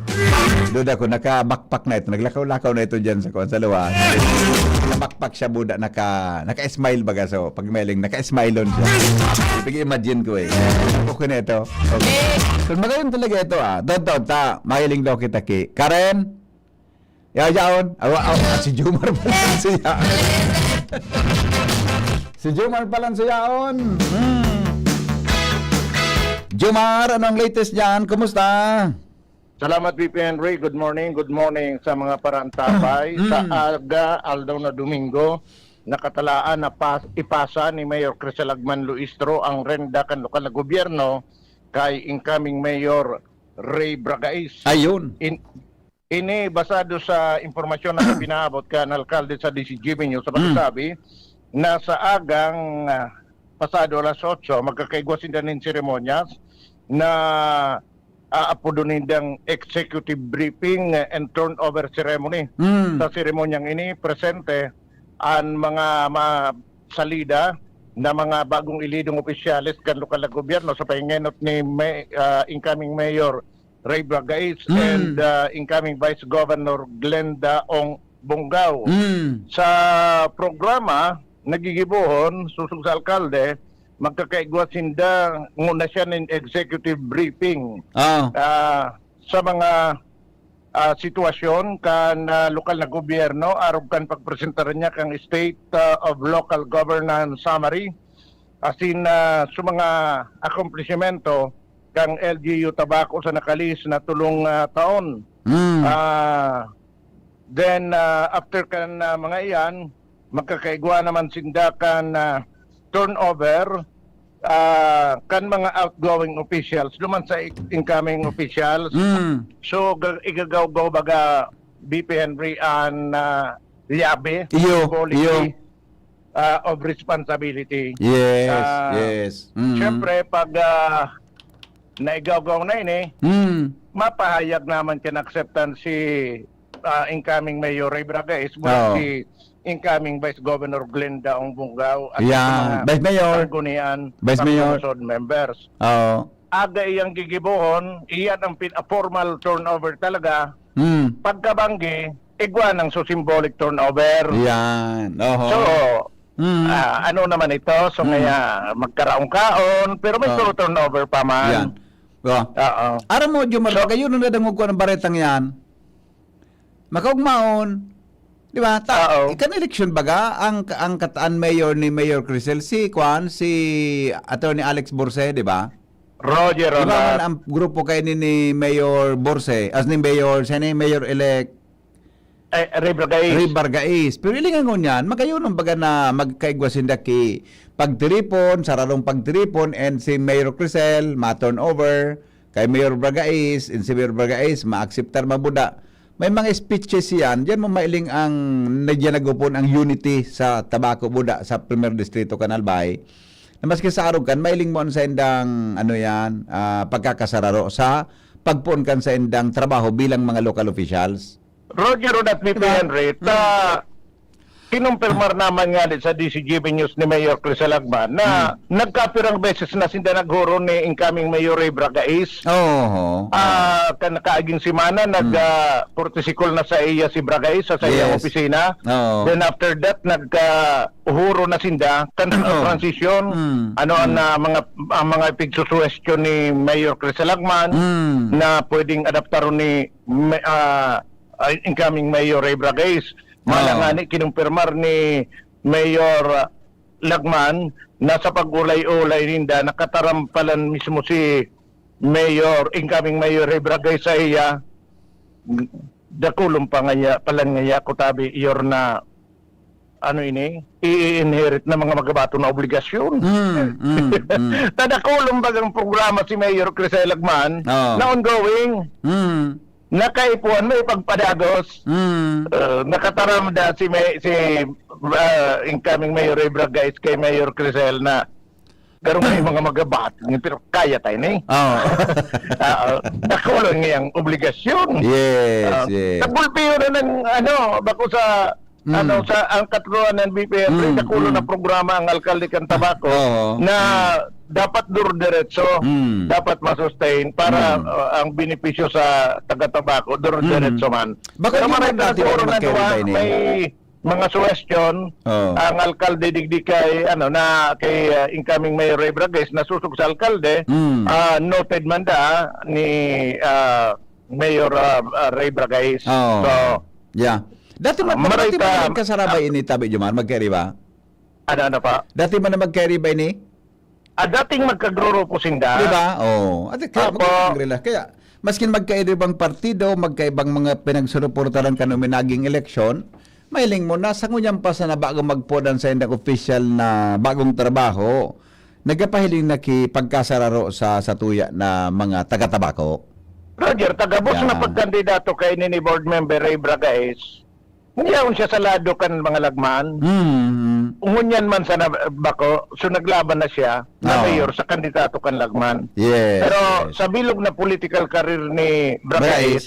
Duda ko, naka-backpack na ito. Naglakaw-lakaw na ito dyan sa kuwan, sa luwas. Naka-backpack siya, buda, naka, naka-smile baga. So, pag meling, naka-smile on siya. Pag-imagine ko eh. Okay na ito. Okay. So, magayon talaga ito ah. Doon, doon, ta, mahiling daw kita ki. Karen? Ya, yaon. Awa, awa, si Jomar pala siya. Si Jomar pala siya, yaon. Hmm. Jomar, anong latest dyan? Kumusta? Salamat, V P Henry. Good morning, good morning sa mga parantabay. Sa aga, aldaw na Domingo, nakatalaan na pas, ipasa ni Mayor Crisel Agman Luistro ang renda kan lokal na gobyerno kay incoming Mayor Ray Bragais. Ayun. In, ini basado sa impormasyon na pinaabot kan alkalde sa D C G B News sa pagsasabi na sa agang ah, pasado alas otso, magkakaigwa sinda nin seremonyas na aapodo nindang executive briefing and turnover ceremony. Mm. Sa seremonyang ini, presente an mga ma- salida na mga bagong ilidong opisyales kan lokal na gobyerno sa pahingenot ni May, ah, incoming Mayor Ray Bragais Mm. and ah, incoming Vice Governor Glenda Ong Bongao. Mm. Sa programa, nagigibohon, susog sa alkalde, magkakaigwa sinda nguna siya nin executive briefing Ah. ah, sa mga ah, sitwasyon kan ah, lokal na gobyerno arog kan pagpresentar niya kan State ah, of Local Governance Summary asin ah, sa mga akomplishimento kan L G U Tabaco sa nakalihis na tulong ah, taon. Mm. Ah, then ah, after kan ah, mga iyan, magkakaigwa naman sinda kan ah, turnover ah, kan mga outgoing officials duman sa i- incoming officials. Mm. So, ga- igagawgaw baga V P Henry an ah, liyabe, Iyo, policy iyo. ah, of responsibility. Yes, Ah, yes. Mm. Siyempre, pag ah, naigawgaw na ini, Mm. mapahayag naman kan acceptance si ah, incoming Mayor Ray Bragais Oo. mula si incoming Vice Governor Glenda Ong Bongao at Yan. sa mga Vice Mayor. sanggunian Vice Mayor. panglunsod members. Oo. Aga iyang gigibohon, iyan ang pin- a formal turnover talaga. Mm. Pagkabanggi, igwa ng so symbolic turnover. Yan. Oho. So, Mm. ah, ano naman ito? So, Mm. kaya magkaraon-kaon, pero may Oh. puro turnover pa man. Yan. Oh. Oo. Aram mo, Jomar, So- pag yun ang nadangog ko ng baretang yan, makaugmaon, di ba? Ta- Oo. Kan eleksyon baga, ang, ang kataan mayor ni Mayor Crisel, si Kwan, si Attorney Alex Borse, di ba? Roger Di ba man Ronald. ang grupo kayo ni, ni Mayor Borse, as ni Mayor, siya ni Mayor-elect Eh, Ray Bragais. Ray Bargais. Pero ilingan ko niyan, magayunon baga na magkaigwa sinda ki pagtiripon, sararong pagtiripon, and si Mayor Crisel, ma-turnover kay Mayor Bargais, and si Mayor Bargais, ma-acceptar mabuda. May mga speeches yan, diyan mo mailing ang, na diyan nagupon ang unity sa Tabaco Buda, sa Primer Distrito kan Albay. Na maski sa arog kan, mailing mo sa indang, ano yan, ah, pagkakasararo sa pagpoon kan sa indang trabaho bilang mga local officials. Roger Ronald V P Diba? Henry, ta kinumpirmar naman nga di sa D C G B News ni Mayor Crisel Agman na Hmm. nagkapirang beses na sinda naghuro ni incoming Mayor Ray Bragais. Oo. Ah, kan nakaaging semana nag ah, protocol na sa iya si Bragais sa, sa iyang Hmm. Yes. opisina. Oo. Then after that nagkahuro na sinda kan Oo. transition. Hmm. Ano ang Hmm. ah, mga ang mga pigsusuwestyon ni Mayor Crisel Agman Mm. na pwedeng adaptaron ni may- ah, ah, incoming Mayor Ray Bragais. Mala Oo. nga ni kinumpirmar ni Mayor ah, Lagman, na sa pag-ulay-ulay ninda, nakataram pa lang mismo si Mayor, incoming Mayor Ray Bragais sa iya. Dakulon pa ngaya, pa lang ngaya, kutabi, your na, ano ini, i-inherit na mga magabato na obligasyon. Mm, mm, mm. Tadakulon bagang programa si Mayor Crisel Lagman Oo. na ongoing. Mm. Nakaipuhan may pagpadagos. Mm. Uh, nakataram da si, May, si uh, incoming Mayor Ray Bragais kay Mayor Crisel na pero may mga magabat, pero kaya tayo ni. Oo. Oo. Dakulon ngayang obligasyon. Yes, Ah, yes. Nagulpiyo na ng, ano, bako sa, Mm. ano, sa ang katluan ng B P M, Mm, dakulo mm. na programa ang alkalde kan Tabaco Oo. na Mm. dapat durdiretso, Mm. dapat masustain para Mm. uh, ang benepisyo sa taga-Tabaco, durdiretso Mm. man. Bako Pero yun maray ang dati talaga na na magkaibay duwa, ni. may mga suwestyon Oo. ang alkalde digdi kay, ano, na kay, ah, incoming Mayor Ray Bragais, nasusog sa alkalde, Mm. ah, noted man da ni, ah, Mayor, ah, ah, Ray Bragais. Oo. So, Yeah. Dati ah, man, maray dati man ta- nagkasarabay ini, Tabi Jomar, magkairiba? Ano, ano pa? Dati man na magkairiba ini? Ah, dating magkagrurupo sinda. Di ba? Oo. At kaya Apo. magiging rela-, kaya maskin magkaibang partido, magkaibang mga pinagsuruportaran kan uminaging eleksyon, mahiling mo na sa ngunyan pa sana bago magpodan sa indang opisyal na bagong trabaho, nagkapahiling na ki pagkasararo sa, sa tuya na mga taga-Tabaco. Roger, tagabos Yeah. na pagkandidato kay ni, ni Board Member Ray Bragais, Niyaon siya sa lado kan mga Lagman. Mm. Ngunyan man sana bako, so naglaban na siya na Oo. mayor sa kandidato kan Lagman. Yes, Pero yes. sa bilog na political career ni Bragais, Bragais.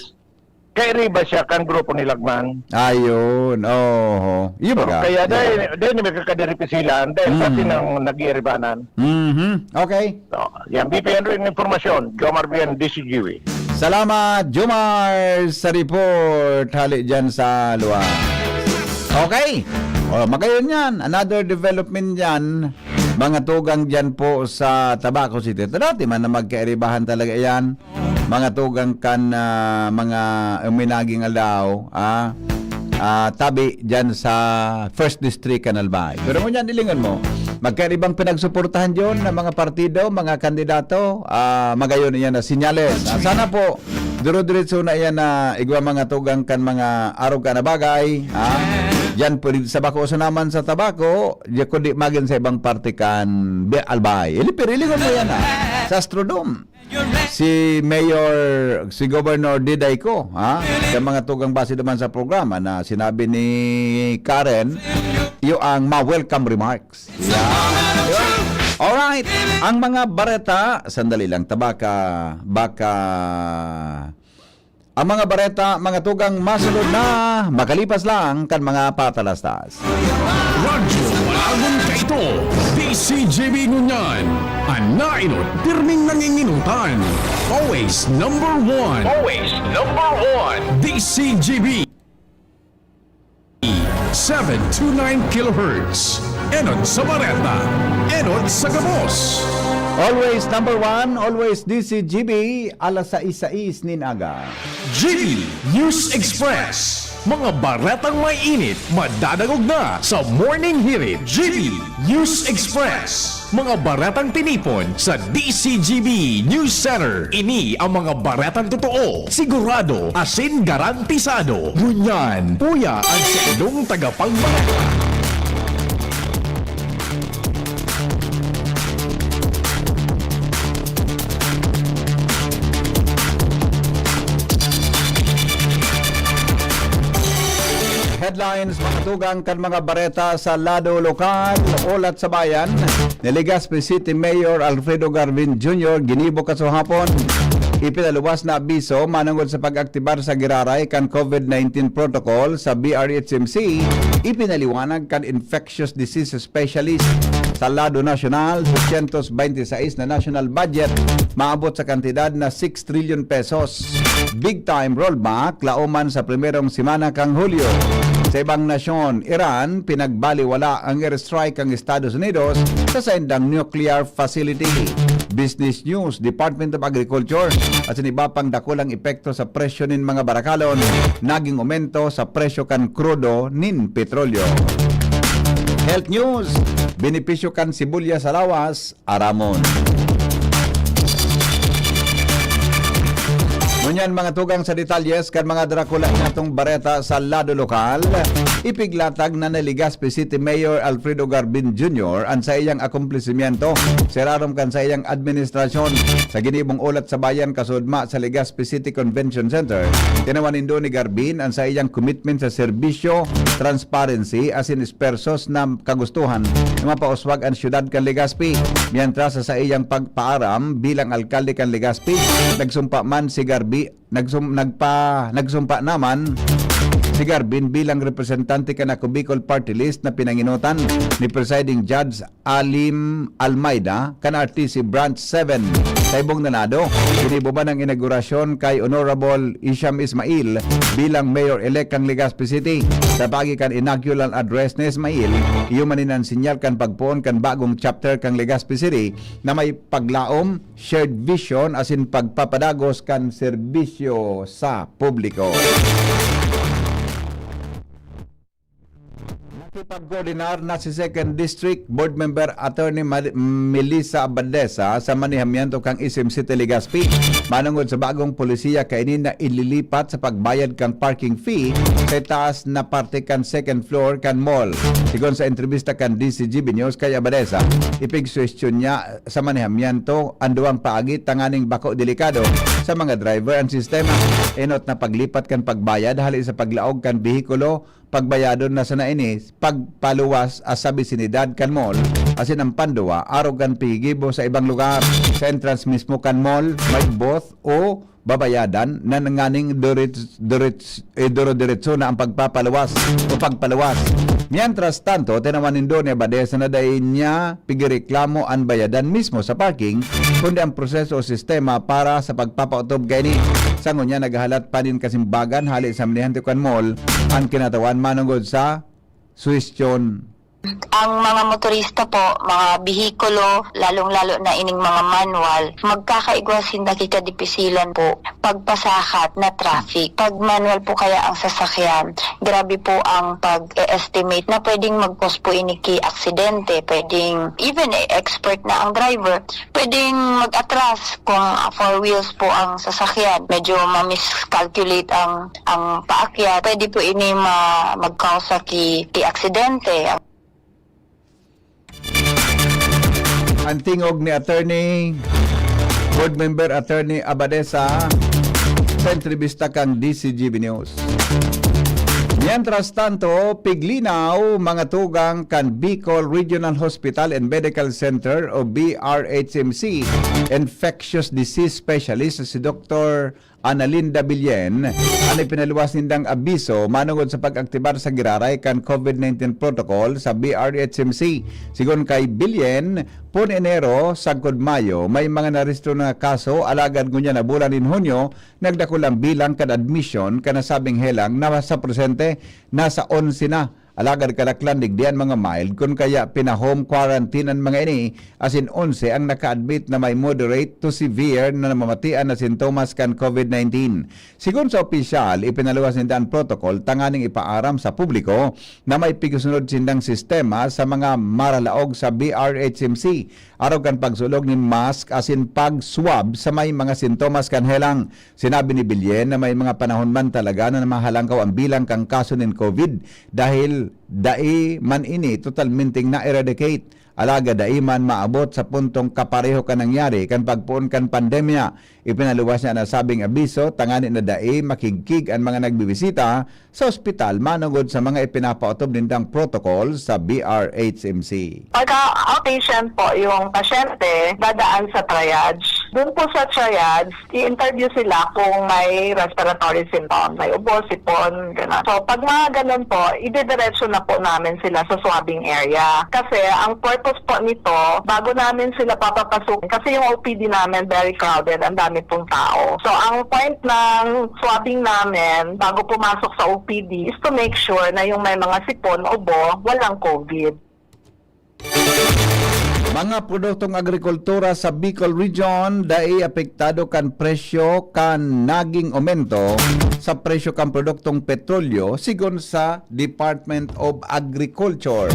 kairiba siya kan grupo ni Lagman. Ayun, oho. Iyo So, baga. kaya Yeah. dahil, dahil may kakadiripisalan, dahil sa Mm. tinang nag-iiribanan. Mhm. Okay. So, yan, B P N rin informasyon. Jomar Bien, D C G V. Salamat, Jomar, sa report hali dyan sa luwas. Okay. O, magayon yan. Another development yan. Mga tugang dyan po sa Tabaco City. Dati man na magkairibahan talaga yan. Mga tugang kan, ah, mga uminaging aldaw, ah, ah, tabi dyan sa First District kan Albay. Pero ngunyan, ilingon mo, magkaibang pinagsuportahan yon na mga partido, mga kandidato, ah, magayon iyan na sinyales. Ah, sana po, duro-diretso na iyan na igwa mga tugang kan mga arog ka na bagay, ah, dyan po dito sa Baco, sa naman sa Tabaco, di kundi magin sa ibang parte kan Be-, Albay. Ili-, pero ilingon mo yan, ah, sa Astrodome. Si Mayor, si Governor Diday ko, ha? Sa mga tugang base naman sa programa na sinabi ni Karen, iyo ang ma-welcome remarks. Yeah. Di ba? Alright. Ang mga bareta, sandali lang, tabaka, baka, ang mga bareta, mga tugang masunod na, makalipas lang kan mga patalastas. Radyo Palagon kaito, D C G B ngunyan. An nainot, pirming nanginginutan. Always number one. Always number one. D C G B. Seven two nine kilohertz. Enot sa bareta. Enot sa gabos. Always number one, always D C G B, alas sais sais nin aga. G B News Express. Mga baretang may init, madadangog na sa Morning Hirit. G B News Express. Mga baretang tinipon sa D C G B News Center. Ini ang mga baretang totoo, sigurado, asin garantisado. Ngunyan, uya an saindong tagapagbareta. Headlines, mga tugang kan mga bareta sa lado lokal, Ulat sa Bayan. Ni Legazpi City Mayor Alfredo Garvin Junior ginibo kasuhapon. Ipinaluwas na abiso manungod sa pag-aktibar sa giraray kan COVID nineteen protocol sa B R H M C. Ipinaliwanag kan infectious disease specialist sa lado nasyonal, dosyentos bente sais na national budget, maabot sa kantidad na six trillion pesos. Big time rollback, laoman sa primerong semana kan Hulyo. Sa ibang nasyon, Iran, pinagbaliwala ang airstrike kan Estados Unidos sa saindang nuclear facility. Business News, Department of Agriculture, asin iba pang dakulang epekto sa presyo nin mga barakalon, naging aumento sa presyo kan krudo nin petrolyo. Health News, benepisyo kan sibuyas sa lawas, aramon. Ngunyan, mga tugang sa detalyes kan mga drakula natong bareta sa lado lokal, ipiglatag na ni Legazpi City Mayor Alfredo Garbin Junior an saiyang akomplesimiento sa irarom kan saiyang administrasyon. Sa ginibong ulat sa bayan kasudma sa Legazpi City Convention Center, tinawan nindo ni Garbin an saiyang commitment sa serbisyo, transparency, asin espersos na kagustuhan na mapauswag an siyudad kan Legazpi. Mientras sa saiyang pagpaaram bilang alkalde kan Legazpi, nagsumpa man si Garbi, nagsum-, nagpa-, nagsumpa naman si Garbin bilang representante kan Ako Bicol Party List na pinanginotan ni Presiding Judge Alim Almeida kan R T C Branch seven sa Ibong Nanado. Ginibo man ang inaugurasyon kay Honorable Isham Ismail bilang Mayor-elect kan Legazpi City. Sa paagi kan inaugural address ni Ismail, iyo man ini an sinyal kan pagpoon kan bagong chapter kan Legazpi City na may paglaom, shared vision asin pagpapadagos kan serbisyo sa publiko. Nakipagkoordinar na si Second District Board Member Attorney Mal-, Melissa Abadesa sa manehamiento kan S M City Legazpi manungod sa bagong polisiya kaini na ililipat sa pagbayad kan parking fee sa taas na parte kan second floor kan mall. Sigon sa entrevista kan D C G B News kay Abadesa, ipigsuwestiyon niya sa manehamiento an duwang paagi tanganing bako delikado sa mga driver an sistema. Enot na paglipat kan pagbayad hali sa paglaog kan behikulo, pagbayadon na sana ini pagpaluwas sa bisinidad kan mall, asin ang panduwa, arog kan piggigibo sa ibang lugar. Sa entrance mismo kan mall, may booth o babayadan na nganing direts-, direts-, eh, duro-diretso na ang pagpapaluwas o pagpaluwas. Mientras tanto, tinawan nindo ni Abadesa na dai niya pigireklamo an bayadan mismo sa parking, kundi ang proseso o sistema para sa pagpapaotob kaini. Sa ngunyan, naghahalat pa nin kasimbagan hali sa manehamiento kan mall an kinatawan manungod sa suwestiyon. Ang mga motorista po, mga behikulo, lalong-lalo na ining mga manual, magkakaigwa sinda ki kadipisilan po pagpasakat na traffic. Pag manual po kaya ang sasakyan, grabe po ang pag-e-estimate na pwedeng mag-cause po ini ki aksidente, pwedeng even e-expert na ang driver, pwedeng mag-atras kung four wheels po ang sasakyan. Medyo ma-miscalculate ang, ang paakyat. Pwede po ini ma-, magkausa ki, ki aksidente. Ang tingog ni Attorney, Board Member Attorney Abadesa sa entrevista kan D C G B News. Mientras tanto, piglinaw, mga tugang kan Bicol Regional Hospital and Medical Center o B R H M C Infectious Disease Specialist si Doktor Analinda Billen, an ipinaluwas nindang abiso manungod sa pag-aktibar sa giraray kan COVID nineteen protocol sa B R H M C. Sigon kay Billen, pon Enero sagkod Mayo, may mga narehistro na kaso, alagad ngunyan na bulan nin Hunyo, nagdakul ang bilang kan admission kan nasabing helang na sa presente nasa onse na. Alagad kadaklan digdi an mga mild, kun kaya pina-home quarantine an mga ini, asin onse ang naka-admit na may moderate to severe na namamatian na sintomas kan COVID nineteen. Sigon sa opisyal, ipinaluwas ninda an protocol tanganing ipaaram sa publiko na may pigsunod sindang sistema sa mga maralaog sa B R H M C, arog kan pagsulog nin mask asin pag-swab sa may mga sintomas kan helang. Sinabi ni Billen na may mga panahon man talaga na mahalangkaw ang bilang kan kaso nin COVID dahil dai man ini totalmenteng na-eradicate. Alagad dai man maabot sa puntong kapareho kan nangyari kan pagpoon kan pandemya. Ipinaluwas niya an nasabing abiso tanganing dai makigkig an mga nagbibisita sa ospital manungod sa mga ipinapaotob nindang protocol sa B R H M C. Pagka outpatient po yung pasyente, dadaan sa triage. Doon po sa triage, i-interview sila kung may respiratory symptom, may ubo, sipon, gano'n. So, pag mga ganun po, idediretso na po namin sila sa swabbing area. Kasi ang purpose po nito, bago namin sila papapasukin, kasi yung O P D namin very crowded, ang dami pong tao. So, ang point ng swabbing namin, bago pumasok sa O P D, is to make sure na yung may mga sipon, ubo, walang COVID. Mga produktong agrikultura sa Bicol Region dai apektado kan presyo kan naging aumento sa presyo kan produktong petrolyo, sigon sa Department of Agriculture.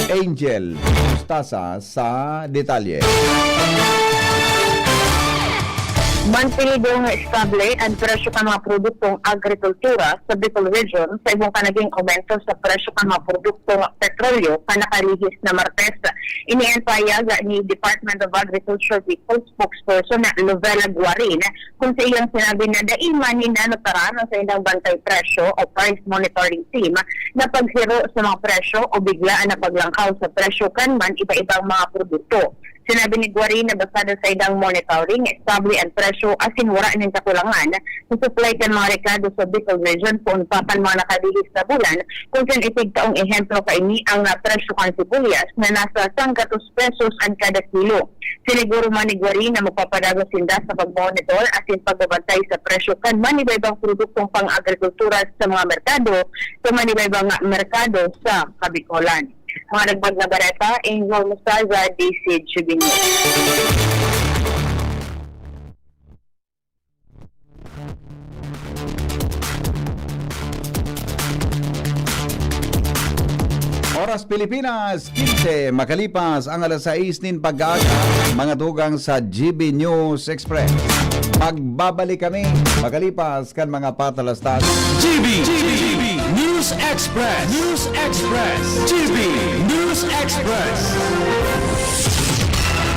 Angel Mustasa sa detalye. Mantinido nga estable an presyo kan mga produktong agrikultura sa Bicol Region sa ibong kan naging aumento sa presyo kan mga produktong petrolyo kan nakalihis na Martes. Ini an pahayag ni Department of Agriculture Bicol spokesperson na Lovella Guarin, kun sa iyang sinabi na dai man ninanataran ang saindang bantay presyo o price monitoring team na paghiro sa mga presyo o biglaan na paglangkaw sa presyo kan man iba-ibang mga produkto. Sinabi ni Guarin na basado sa saindang monitoring, estable an presyo asin wara nin kakulangan sa supply kan mga rekado sa Bicol Region poon pa kan mga nakalihis na bulan, kun sa isigkaong ehemplo kaini ang presyo kan sibuyas na nasa sanggatos pesos an kada kilo. Siniguro man ni Guarin na magpapadagos sinda sa pagmonitor asin pagbabantay sa presyo kan man iba-ibang produktong pang-agrikultura sa mga merkado, sa man iba-ibang merkado sa Kabikolan. Mga nagbaga na bareta, Angel Mostaza, D C G B News. Oras Pilipinas, quince, makalipas ang alas sais nin pag-aaga, mga tugang sa G B News Express. Magbabalik kami makalipas kan mga patalastas. G B, G B News Express, News Express, G B News Express.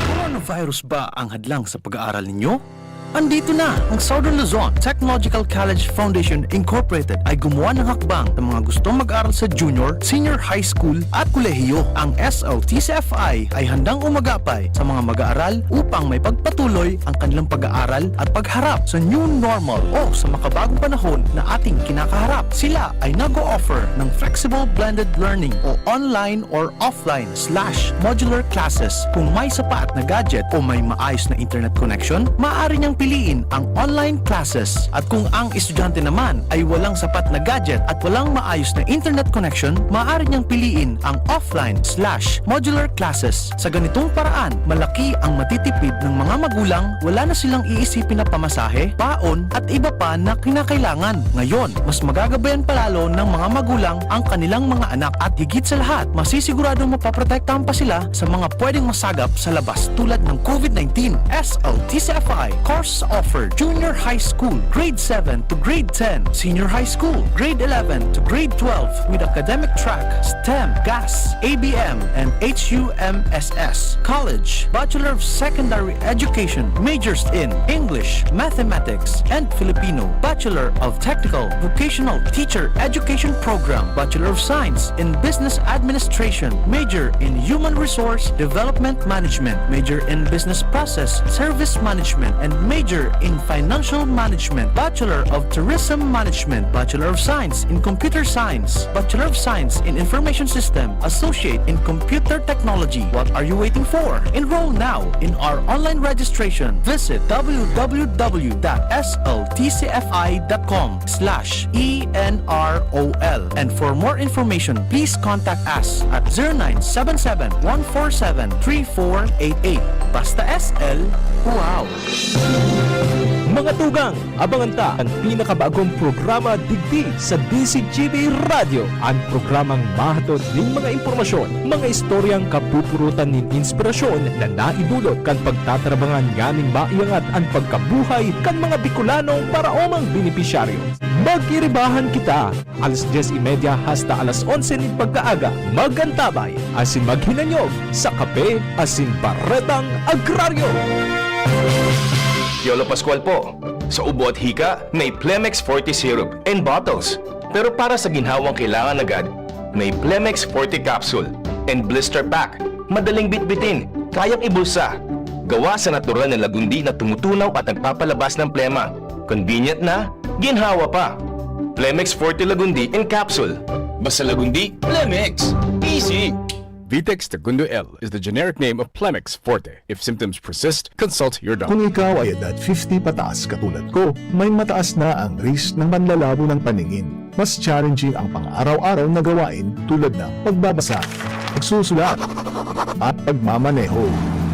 Coronavirus ba ang hadlang sa pag-aaral ninyo? Andito na ang Southern Luzon Technological College Foundation Incorporated ay gumawa ng hakbang sa mga gustong mag-aral sa junior, senior high school at kolehiyo. Ang S L T C F I ay handang umagapay sa mga mag-aaral upang may pagpatuloy ang kanilang pag-aaral at pagharap sa new normal o sa makabagong panahon na ating kinakaharap. Sila ay nag-o-offer ng flexible blended learning o online or offline slash modular classes. Kung may sapat na gadget o may maayos na internet connection, maaari niyang piliin ang online classes. At kung ang estudyante naman ay walang sapat na gadget at walang maayos na internet connection, maaari niyang piliin ang offline slash modular classes. Sa ganitong paraan, malaki ang matitipid ng mga magulang, wala na silang iisipin na pamasahe, baon, at iba pa na kinakailangan. Ngayon, mas magagabayan pa lalo ng mga magulang ang kanilang mga anak at higit sa lahat, masisiguradong mapoprotektahan pa sila sa mga pwedeng masagap sa labas tulad ng COVID nineteen. S L T C F I course offer: Junior High School, Grade seven to Grade ten, Senior High School, Grade eleven to Grade twelve, with academic track STEM, GAS, A B M, and H U M S S. College, Bachelor of Secondary Education, majors in English, Mathematics, and Filipino. Bachelor of Technical Vocational Teacher Education Program, Bachelor of Science in Business Administration, major in Human Resource Development Management, major in Business Process Service Management, and major in Financial Management, Bachelor of Tourism Management, Bachelor of Science in Computer Science, Bachelor of Science in Information System, Associate in Computer Technology. What are you waiting for? Enroll now in our online registration. Visit w w w dot s l t c f i dot com slash e n r o l. And for more information, please contact us at zero nine seven seven, one four seven, three four eight eight. Basta S L, wow! Mga tugang, abangan ta an pinakabagong programa digdi sa D C G B Radyo, an programang mahatod nin mga impormasyon, mga istoryang kapupurutan nin inspirasyon na naidulot kan pagtatrabangan nganing maiangat an pagkabuhay kan mga Bicolanong paraomang benepisyaryo. Mag-iribahan kita! Alas dyes y media hasta alas onse nin pagkaaga, mag-antabay asin maghinanyog sa Kape asin Baretang Agraryo. Piolo Pascual po. Sa ubo at hika, may Plemex Forte Syrup and bottles. Pero para sa ginhawang kailangan agad, may Plemex Forte Capsule and Blister Pack. Madaling bitbitin, kayang ibulsa. Gawa sa natural na lagundi na tumutunaw at nagpapalabas ng plema. Convenient na, ginhawa pa. Plemex Forte Lagundi in Capsule. Basta Lagundi, Plemex. Easy! Vitex Tagundo L is the generic name of Plemex Forte. If symptoms persist, consult your doctor. Kung ikaw ay edad fifty pataas katulad ko, may mataas na ang risk ng panlalabo ng paningin. Mas challenging ang pang-araw-araw na gawain tulad ng pagbabasa, pagsusulat, at pagmamaneho.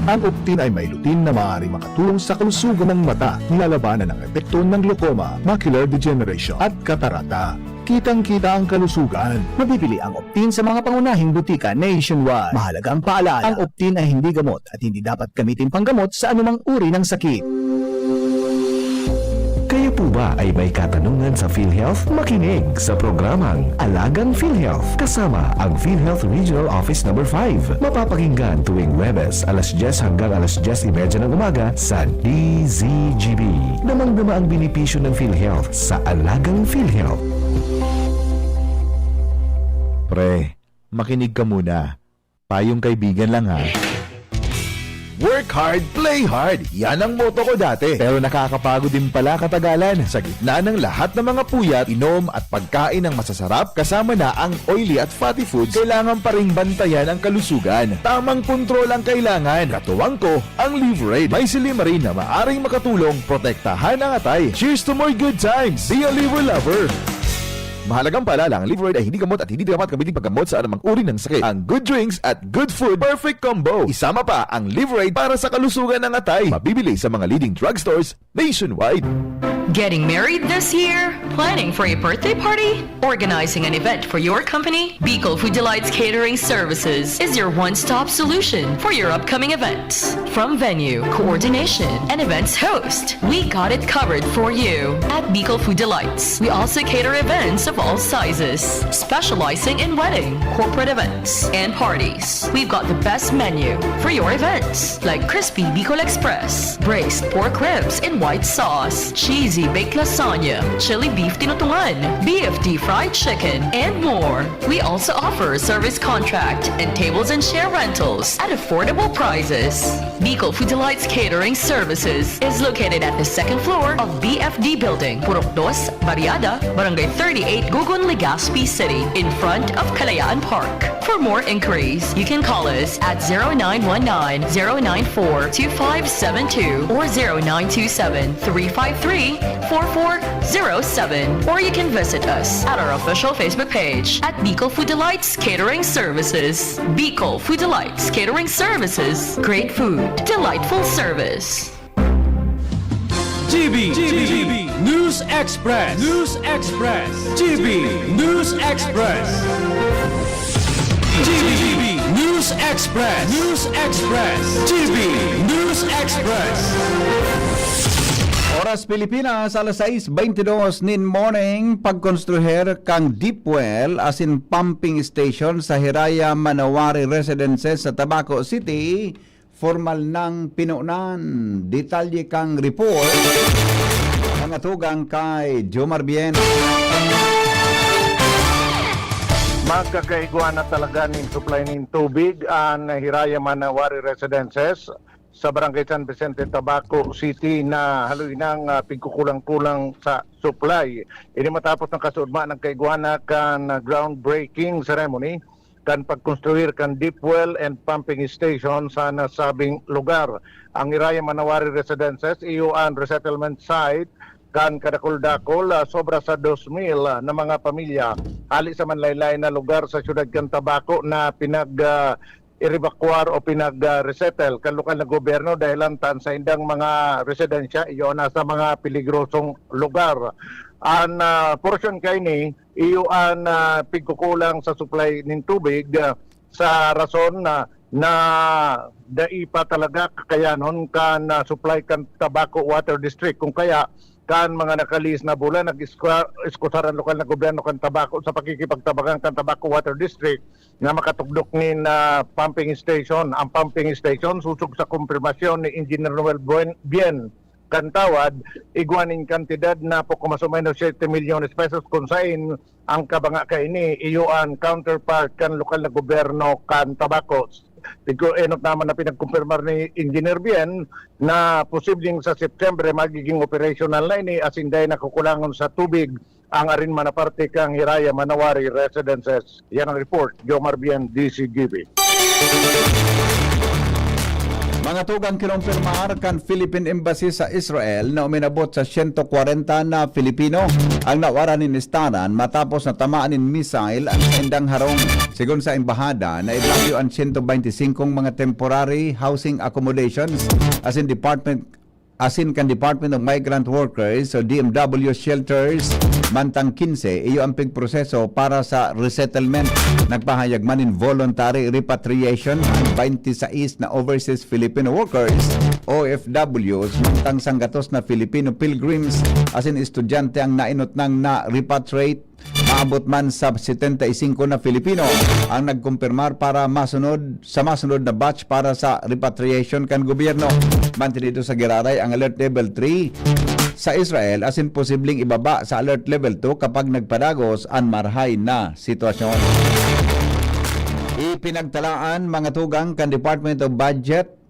Ang Optin ay may lutein na maaaring makatulong sa kalusugan ng mata, nilalabanan ang epekto ng glaucoma, macular degeneration, at katarata. Kitang-kita ang kalusugan. Mabibili ang Optin sa mga pangunahing butika nationwide. Mahalagang paalala, ang Optin ay hindi gamot at hindi dapat gamitin panggamot sa anumang uri ng sakit. Kayo po ba ay may katanungan sa PhilHealth? Makinig sa programang Alagang PhilHealth kasama ang PhilHealth Regional Office Number five. Mapapakinggan tuwing Huwebes, alas dyes hanggang alas dyes y media ng umaga sa D Z G B. Damang-dama ang benepisyo ng PhilHealth sa Alagang PhilHealth. Pre, makinig ka muna. Payong kaibigan lang, ha. Work hard, play hard. Yan ang motto ko dati. Pero nakakapagod din pala katagalan. Sa gitna ng lahat ng mga puyat, inom at pagkain ng masasarap, kasama na ang oily at fatty foods, kailangan pa ring bantayan ang kalusugan. Tamang kontrol ang kailangan. Katuwang ko, ang Livraid. May silymarin na maaring makatulong protektahan ang atay. Cheers to more good times! Be a Liver Lover! Mahalagang paalala, ang Livraid ay hindi gamot at hindi dapat gamitin paggamot sa anumang uri ng sakit. Ang good drinks at good food, perfect combo. Isama pa ang Livraid para sa kalusugan ng atay. Mabibili sa mga leading drugstores nationwide. Getting married this year? Planning for a birthday party? Organizing an event for your company? Bicol Food Delights Catering Services is your one-stop solution for your upcoming events. From venue, coordination, and events host, we got it covered for you. At Bicol Food Delights, we also cater events of all sizes, specializing in wedding, corporate events, and parties. We've got the best menu for your events, like crispy Bicol Express, braised pork ribs in white sauce, cheesy baked lasagna, chili beef tinutungan, B F D fried chicken, and more. We also offer service contract and tables and chair rentals at affordable prices. Bicol Food Delights Catering Services is located at the second floor of B F D Building, Purok Dos, Barriada, Barangay thirty-eight, Gugun, Legazpi City, in front of Kalayaan Park. For more inquiries, you can call us at zero nine one nine, zero nine four, two five seven two or zero nine two seven, three five three, four four zero seven. Or you can visit us at our official Facebook page at Bicol Food Delights Catering Services. Bicol Food Delights Catering Services. Great food, delightful service. G B, G B, News Express, News Express, G B, News Express, G B, News Express, News Express, G B, News Express. Oras Pilipinas, alas sais beintidos nin morning, pagkonstruher kan deep well asin pumping station sa Hiraya Manawari Residences sa Tabaco City, formal nang pinunan. Detalye kan report, nangatugang kay Jomar Bien. Magkakaigwa na talaga nin supply nin tubig an Hiraya Manawari Residences sa Barangay San Vicente, Tabaco City, na haloy nang ah, pigkukulang-kulang sa supply. Ini matapos ang kasuodma ng kaigwa na kan ah, groundbreaking ceremony kan pagkonstruir kan deep well and pumping station sa nasabing lugar. Ang Hiraya Manawari Residences, iyo an resettlement site kan kadakul-dakul, ah, sobra sa dos mil, ah, na mga pamilya hali sa manlaylay na lugar sa siyudad kan Tabaco na pinag, ah, irebakwar o pinag, ah, resettle kan lokal na gobyerno dahelan ta an saindang mga residensya iyo nasa mga peligrosong lugar. An, ah, porsyon kaini iyo an, ah, pigkukulang sa supply nin tubig, ah, sa rason na, na dai pa talaga kakayanon kan, ah, supply kan Tabaco Water District. Kung kaya, kan mga nakalihis na bulan, nag-iskusar an lokal na gobyerno kan Tabaco sa pakikipagtabangan kan Tabaco Water District na makatugdok nin, ah, pumping station. Ang pumping station, sosog sa kumpirmasyon ni Engineer Noel Buen-, Bien, kan tawad, igwa nin kantidad na poko mas o menos siete milyones pesos, kun sain ang kabanga kaini iyo an counterpart kan lokal na gobyerno kan Tabaco. Tigko enot naman na pinagkumpirmar ni Engineer Bien na posibleng sa September magiging operational na ini asin dai na kukulangon sa tubig ang arin man na parte kan Hiraya Manawari Residences. Yan ang report, Jomar Bien, D C G B. Mga tugang, kinumpirmar kan Philippine Embassy sa Israel na uminabot sa siyento kwarenta na Filipino ang nawara nin listanan matapos na tamaan nin missile ang saindang harong. Sigon sa embahada, naitayo an siyento beinti singkong mga temporary housing accommodations asin department asin kan Department of Migrant Workers o D M W shelters, mantang kinse iyo ang pigproseso para sa resettlement. Nagpahayag man nin voluntary repatriation ang beinti sais na overseas Filipino workers, O F Ws, mantang sanggatos na Filipino pilgrims asin estudyante ang nainot nang na-repatriate. Maabot man sa setenta y cinco na Filipino ang nagkumpirmar para masunod sa masunod na batch para sa repatriation kan gobyerno. Mantinido sa giraray ang Alert Level three sa Israel asin posibleng ibaba sa Alert Level two kapag nagpadagos an marahay na sitwasyon. Ipinagtalaan, mga tugang, kan Department of Budget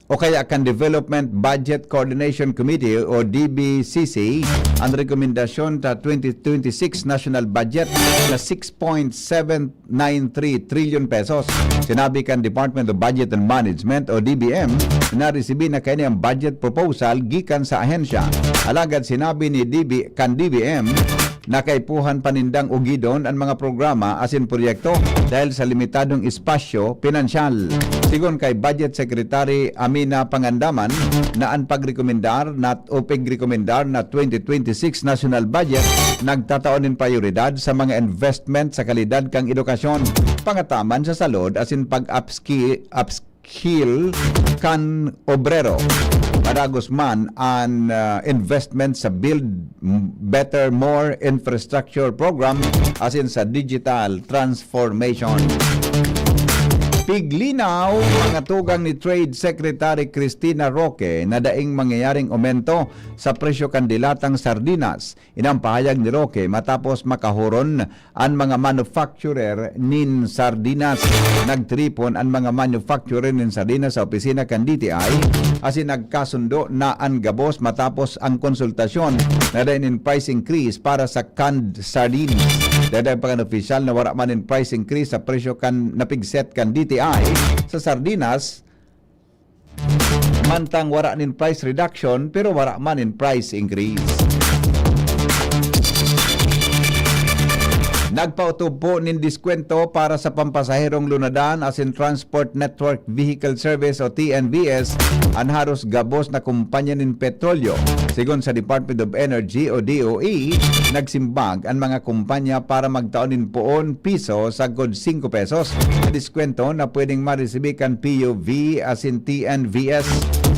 o kaya kan Development Budget Coordination Committee o D B C C ang rekomendasyon sa twenty twenty-six national budget na six point seven nine three trillion pesos. Sinabi kan Department of Budget and Management o D B M na resibi na kaini ang budget proposal gikan sa ahensya. Alagad sinabi ni D B, kan D B M, na kaipuhan pa nindang ugidon an mga programa asin proyekto dahil sa limitadong espasyo pinansyal. Sigon kay Budget Secretary Amina Pangandaman na an pagrekomendar na o pigrekomendar na twenty twenty-six national budget nagtatao nin prayoridad sa mga investment sa kalidad kan edukasyon, pangataman sa salud asin pag-upski-, upskill kan obrero. Padagos man an, ah, investment sa Build Better More Infrastructure Program asin sa digital transformation. Piglinaw, mga tugang, ni Trade Secretary Cristina Roque na daing mangyayaring aumento sa presyo kan dilatang sardinas. Ini ang pahayag ni Roque matapos makahuron an mga manufacturer nin sardinas. Nagtiripon an mga manufacturer nin sardinas sa opisina kan D T I asin nagkasundo na an gabos matapos ang konsultasyon na dai nin price increase para sa canned sardines. Dai pa kan opisyal na wara man nin price increase sa presyo kan napigset kan D T I sa sardinas, mantang wara nin price reduction pero wara man nin price increase. Nagpautob po nin diskwento para sa pampasaherong lunadan asin Transport Network Vehicle Service o T N V S an haros gabos na kumpanya nin petrolyo. Sigon sa Department of Energy o D O E, nagsimbag an mga kumpanya para magtao nin poon piso sagkod singko pesos na diskwento na pwedeng maresibi kan P U V asin T N V S.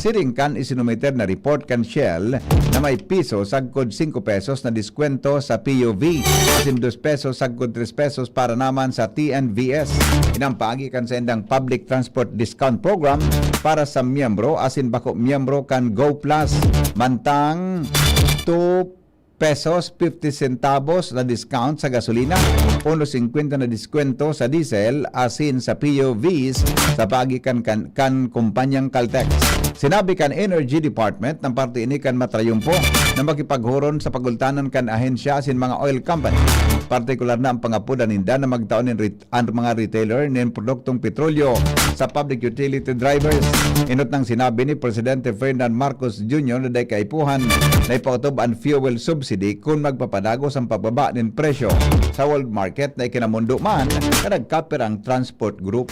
Siring kan isinumiter na report kan Shell na may piso sagkod singko pesos na diskwento sa P U V asin dos pesos sagkod tres pesos para naman sa T N V S. Ini ang paagi kan saindang Public Transport Discount Program para sa miyembro asin bako miyembro kan Go Plus. Mantang two pesos fifty centavos na discount sa gasolina, uno singkwenta na diskwento sa diesel asin sa P U Vs sa paagi kan, kan, kan kumpanyang Caltex. Sinabi kan Energy Department na parte ini kan matrayumpo na makipaghuron sa pagultanan kan ahensya asin mga oil company, partikular na ang pangapodan ninda na magtao nin ret-, an mga retailer nin produktong petrolyo sa public utility drivers. Enot nang sinabi ni Presidente Ferdinand Marcos Junior na dai kaipuhan na ipautob an fuel subsidy kun magpapadagos ang pagbaba nin presyo sa world market na ikinamondo man kan nagkapirang transport group.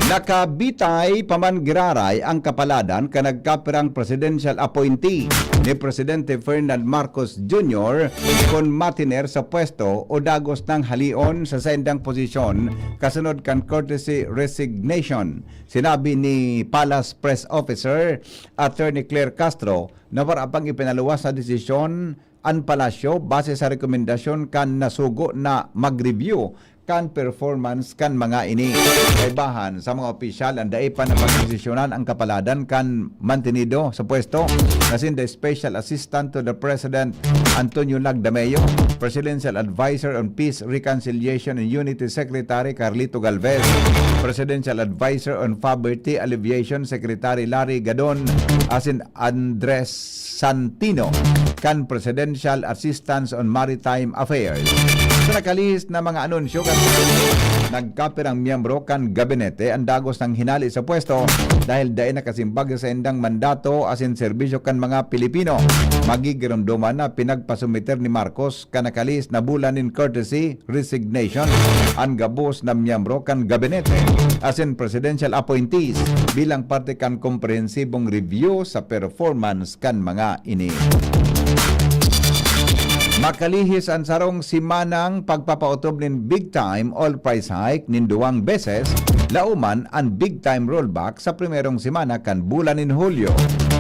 Nakabitay pa man giraray ang kapaladan kan nagkapirang presidential appointee ni Presidente Ferdinand Marcos Junior kun matiner sa pwesto o dagos nang halion sa saindang posisyon kasunod kan courtesy resignation. Sinabi ni Palace Press Officer Attorney Claire Castro na wara pang ipinaluwas na desisyon an palasyo base sa rekomendasyon kan nasugo na mag-review kan performance kan mga ini. Kaibahan sa mga opisyal, an dai pa napagdesisyonan ang kapaladan kan mantinido sa pwesto na sinda Special Assistant to the President Antonio Lagdameo, Presidential Advisor on Peace, Reconciliation and Unity Secretary Carlito Galvez, Presidential Advisor on Poverty Alleviation Secretary Larry Gadon, asin Andres Santino kan Presidential Assistance on Maritime Affairs. Sa nakalihis na mga anunsyo kan nagkapirang miyembro kan gabinete an dagos nang hinali sa pwesto dahil dai nakasimbag sa saindang mandato asin serbisyo kan mga Pilipino. Magigiromdoman na pinagpasumiter ni Marcos kan nakalihis na bulan nin courtesy resignation an gabos na miyembro kan gabinete asin presidential appointees bilang parte kan komprehensibong review sa performance kan mga ini. Makalihis an sarong simanang pagpapaotob nin big time oil price hike nin duwang beses, lauman an big time rollback sa primerong semana kan bulan nin Hulyo.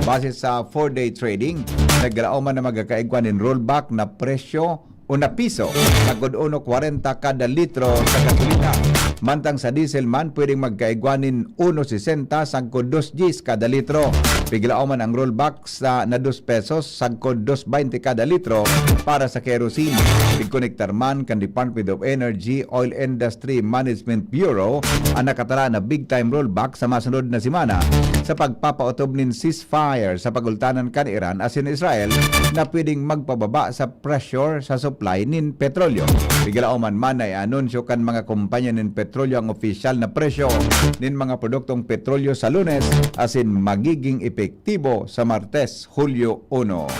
Base sa four-day trading, naglauman na magkakaigwa nin rollback na presyo o na piso, sagkod uno kwarenta kada litro sa gasolina. Mantang sa diesel man, pwedeng magkaigwa nin uno sesenta sagkod dos dyes kada litro. Piglaoman ang rollback sa na dos pesos sagkod dos baynte kada litro para sa kerosene. Pigkonektar man kan Department of Energy Oil Industry Management Bureau ang nakatara na big time rollback sa masunod na semana sa pagpapaotob nin ceasefire sa pagultanan kan Iran asin Israel na pwedeng magpababa sa pressure sa supply nin petrolyo. Piglaoman man na ianunsyo kan mga kompanya nin petrolyo ang opisyal na presyo nin mga produktong petrolyo sa Lunes asin magiging epektibo sa Martes, Hulyo uno.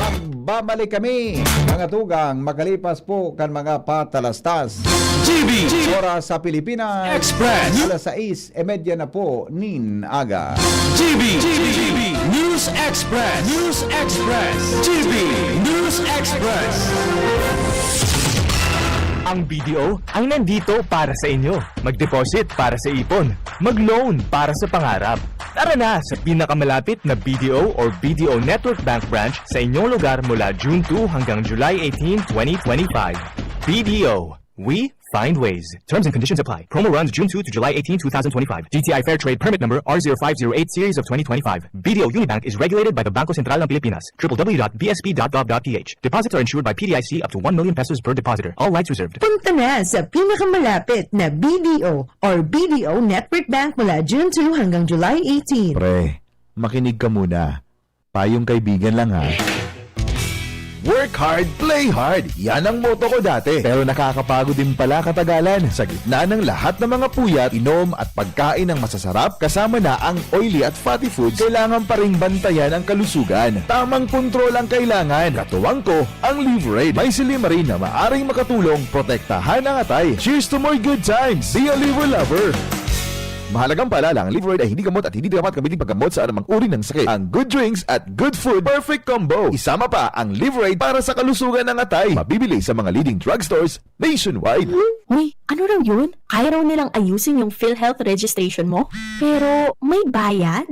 Magbabalik kami, mga tugang, makalipas po kan mga patalastas. G B. Oras sa Pilipinas, Express. Alas sais e medya na po nin aga. G B. G B. News Express. News Express. G B News Express. Ang B D O ang nandito para sa inyo. Mag-deposit para sa ipon. Mag-loan para sa pangarap. Tara na sa pinakamalapit na B D O or B D O Network Bank branch sa inyong lugar mula June two hanggang July eighteen, twenty twenty-five. B D O, we find ways. Terms and conditions apply. Promo runs June two to July eighteen, two thousand twenty-five. D T I Fair Trade Permit Number R zero five zero eight Series of twenty twenty-five. B D O Unibank is regulated by the Bangko Sentral ng Pilipinas. W W W dot B S P dot gov dot P H. Deposits are insured by P D I C up to one million pesos per depositor. All rights reserved. Punta na sa pinakamalapit na B D O or B D O Network Bank mula June two hanggang July eighteen. Pre, makinig ka muna. Payong kaibigan lang, ha. Work hard, play hard. Yan ang motto ko dati. Pero nakakapagod din pala katagalan. Sa gitna ng lahat ng mga puyat, inom at pagkain ng masasarap, kasama na ang oily at fatty foods, kailangan pa ring bantayan ang kalusugan. Tamang kontrol ang kailangan. Katuwang ko, ang Liverade. May silymarin na maaring makatulong protektahan ang atay. Cheers to more good times! Be a Liver Lover! Mahalagang paalala, ang Liverade ay hindi gamot at hindi dapat gamitin paggamot sa anumang uri ng sakit. Ang good drinks at good food, perfect combo. Isama pa ang Liverade para sa kalusugan ng atay. Mabibili sa mga leading drugstores nationwide. Uy, ano raw yun? Kaya raw nilang ayusin yung PhilHealth registration mo? Pero may bayad?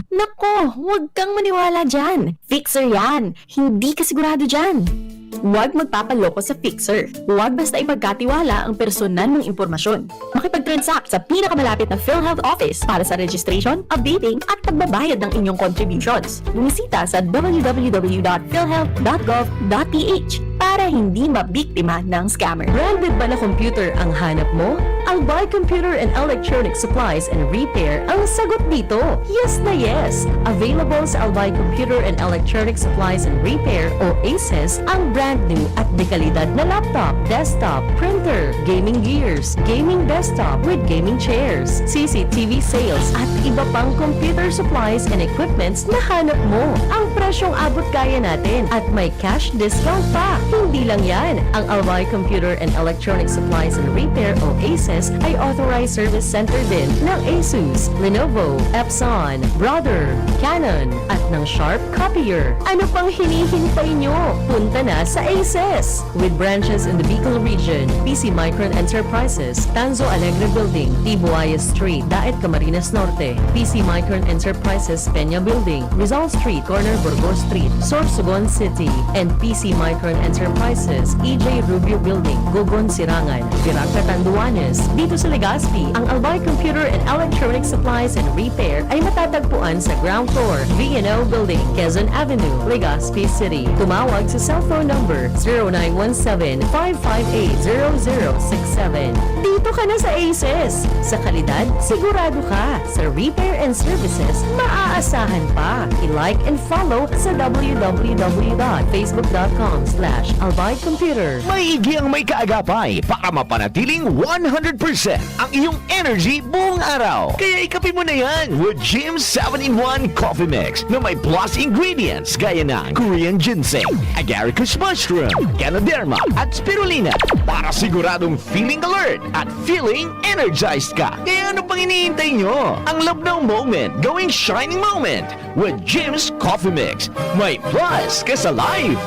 Nako, huwag kang maniwala dyan. Fixer yan. Hindi ka sigurado dyan. Huwag magpapaloko sa Fixer. Huwag basta ipagkatiwala ang personal mong impormasyon. Makipag-transact sa pinakamalapit na PhilHealth office para sa registration, updating, at pagbabayad ng inyong contributions. Bumisita sa w w w dot philhealth dot gov dot p h para hindi mabiktima ng scammer. Branded ba na computer ang hanap mo? Albay Computer and Electronic Supplies and Repair ang sagot dito. Yes na yes! Available sa Albay Computer and Electronic Supplies and Repair o ACES ang brand new at dekalidad na laptop, desktop, printer, gaming gears, gaming desktop with gaming chairs, C C T V sales at iba pang computer supplies and equipments na hanap mo. Ang presyong abot kaya natin at may cash discount pa. Hindi lang yan, ang Albay Computer and Electronic Supplies and Repair o ACES ay authorized service center din ng Asus, Lenovo, Epson, Brother, Canon, at ng Sharp Copier. Ano pang hinihintay nyo? Punta na sa ACES! With branches in the Bicol region, P C Micron Enterprises, Tanzo Alegre Building, Tibuaya Street, Daet, Camarines Norte, P C Micron Enterprises, Peña Building, Rizal Street, corner Burgos Street, Sorsogon City, and P C Micron Enterprises, E J Rubio Building, Gogon, Sirangan, Virac, Catanduanes. Dito sa Legazpi, ang Albay Computer and Electronic Supplies and Repair ay matatagpuan sa ground floor, V and O Building, Quezon Avenue, Legazpi City. Tumawag sa cellphone number zero nine one seven, five five eight, zero zero six seven. Dito ka na sa ACES! Sa kalidad, sigurado ka. Sa repair and services, maa- Asahan pa, i-like and follow sa w w w dot facebook dot com slash albay computer. Maigi ang may kaagapay para mapanatiling one hundred percent ang iyong energy buong araw. Kaya ikape mo na yan with Jim seven-in-one Coffee Mix na may plus ingredients gaya ng Korean ginseng, agaricus mushroom, ganoderma, at spirulina para siguradong feeling alert at feeling energized ka. Kaya ano pang iniintay nyo? Ang Labnaw Moment, gawing shining moment with Jim's Coffee Mix. May plus ka sa life!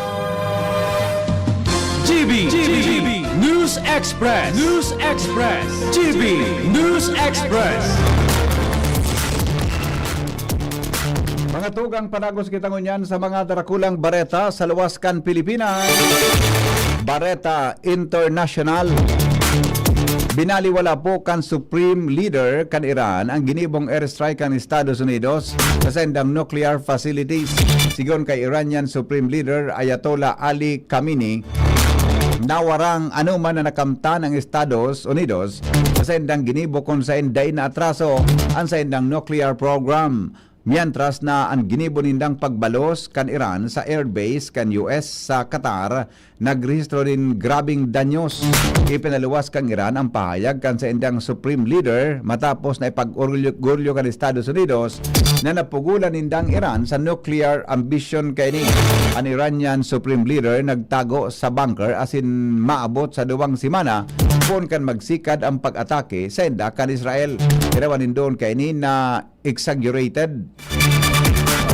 G B, G B, News Express, News Express, G B, News Express. Mga tugang, padagos kita ngunyan sa mga darakulang bareta sa luwas kan Pilipinas. Bareta International. Binaliwala po kan Supreme Leader kan Iran ang ginibong airstrike kan Estados Unidos sa saindang nuclear facilities. Sigon kay Iranian Supreme Leader Ayatollah Ali Khamenei, nawarang anoman na nakamtan ang Estados Unidos sa saindang ginibo kun saen dai naatraso ang saindang nuclear program. Mientras na an ginibo nindang pagbalos kan Iran sa airbase kan U S sa Qatar nagrehistro nin grabeng danyos. Ipinaluwas kan Iran ang pahayag kan saindang Supreme Leader matapos na ipag-orgulyo kan Estados Unidos na napugolan nindang Iran sa nuclear ambition kaini. An Iranian Supreme Leader nagtago sa bunker asin maabot sa duwang semana poon kan magsikad ang pag-atake sainda kan Israel. Irawan nindon kaini na exaggerated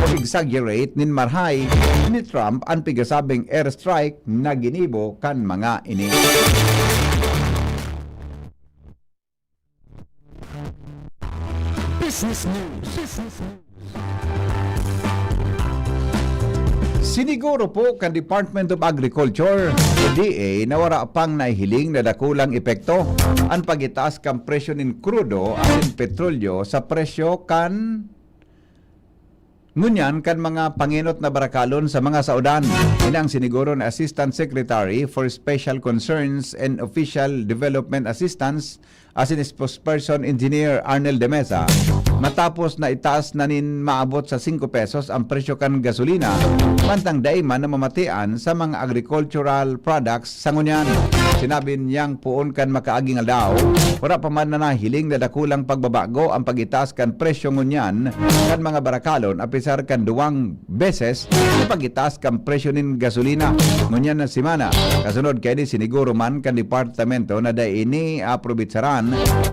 o exaggerate nin marhay ni Trump an pigasabing airstrike na ginibo kan mga ini. Business News. Business News. Siniguro po kan Department of Agriculture o D A na wara pang nahihiling na dakulang epekto an pag-itaas kan presyo nin krudo asin petrolyo sa presyo kan ngunyan kan mga pangenot na barakalon sa mga saodan. Ini ang siniguro ni Assistant Secretary for Special Concerns and Official Development Assistance asin spokesperson Engineer Arnel de Mesa, matapos na itaas na nin maabot sa singko pesos ang presyo kan gasolina, mantang dai man namamatian sa mga agricultural products sa ngunyan. Sinabi niyang poon kan makaaging aldaw, wara pa man na nahiling na dakulang pagbabago ang pag-itaas kan presyo ngunyan kan mga barakalon, apisar kan duwang beses sa pag-itaas kan presyo nin gasolina ngunyan na semana. Kasunod kaini, siniguro man kan departamento na dai ini aprobitsaran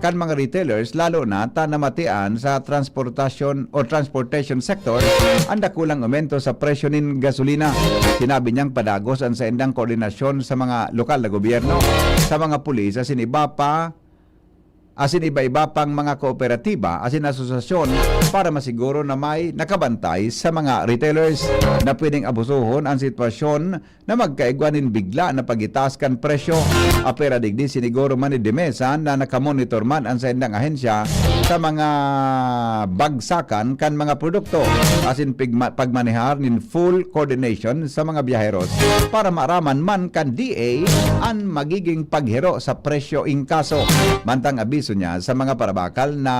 kan mga retailers, lalo na ta namatian sa transportasyon o transportation sector ang dakulang aumento sa presyo nin gasolina. Sinabi niyang padagos an saindang koordinasyon sa mga lokal na gobyerno, sa mga pulis asin iba pa asin iba-iba pang mga kooperatiba asin asosasyon para masiguro na may nakabantay sa mga retailers na pwedeng abusohon ang sitwasyon na magkaigwa nin bigla na pag-itaas kan presyo. Apwera digdi, siniguro man ni Demesa na nakamonitor man ang saindang ahensya sa mga bagsakan kan mga produkto asin pigma-, pagmanehar nin full coordination sa mga biyaheros para maaraman man kan D A an magiging paghiro sa presyo in kaso. Mantang abiso niya sa mga parabakal na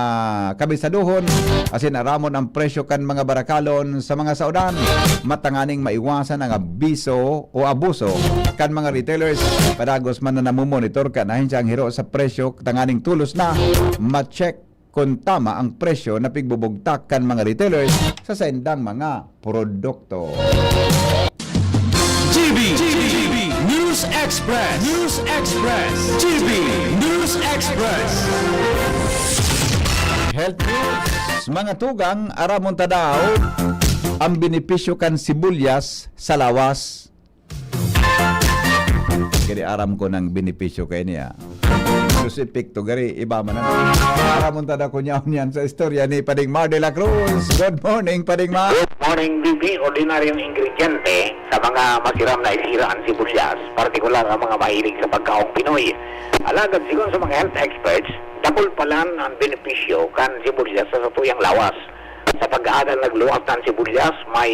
kabisaduhon asin aramon ang presyo kan mga barakalon sa mga saodan, matanganing maiwasan ang abiso o abuso kan mga retailers. Padagos man na namomonitor kan ahensya ang hiro sa presyo tanganing tolos na ma-check kun tama ang presyo na pigbubugtak kan mga retailers sa saindang mga produkto. G B, G B, News Express, News Express, G B, News Express. Health News, mga tugang, aramon ta daw ang benepisyo kan sibuyas sa lawas. Gari aram ko nang benepisyo kaini, ah. Sus, epekto gari, iba man na. Aramon ta daw kun yaon yan sa istorya ni Pading Mar de la Cruz. Good morning, Pading Mar. Good morning, B B. Ordinaryong ingrediente sa mga masiram na isira ang sibuyas, partikular ang mga mahilig sa pagkaong Pinoy. Alagad sigon sa mga health experts, dakul palan ang benepisyo kan sibuyas sa satuyang lawas. Sa pag-aaral nagluwas na ang sibuyas, may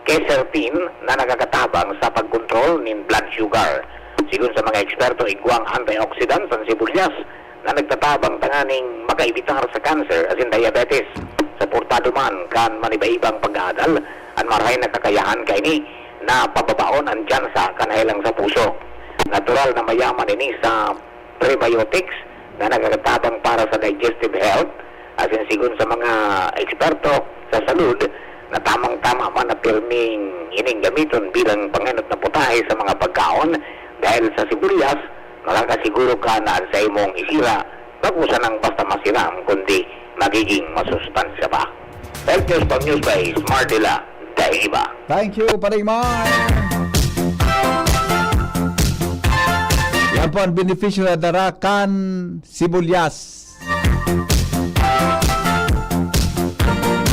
quercetin na nakakatabang sa pagkontrol nin blood sugar. Sigon sa mga eksperto, igwang antioxidants an sibuyas na nagtatabang tanganing Kaebitar sa cancer asin diabetes. Suportado man kan maniba-ibang pag-aadal, an marahay na kakayahan kaini na pababaon an tsansa kan helang sa puso. Natural na mayaman ini sa prebiotics na nagkakatabang para sa digestive health, asin sigon sa mga eksperto sa salud na tamang-tama man na pirming ining gamiton bilang pangenot na putahe sa mga pagkaon dahil sa sibuyas, makakasiguro ka na an saimong isira bako sanang basta masiram, kundi magiging masustansya pa. Health News Pag News by Smart Dila, Daiba. Thank you, Paring Mar. Yan po ang benepisyo na dara kan sibuyas.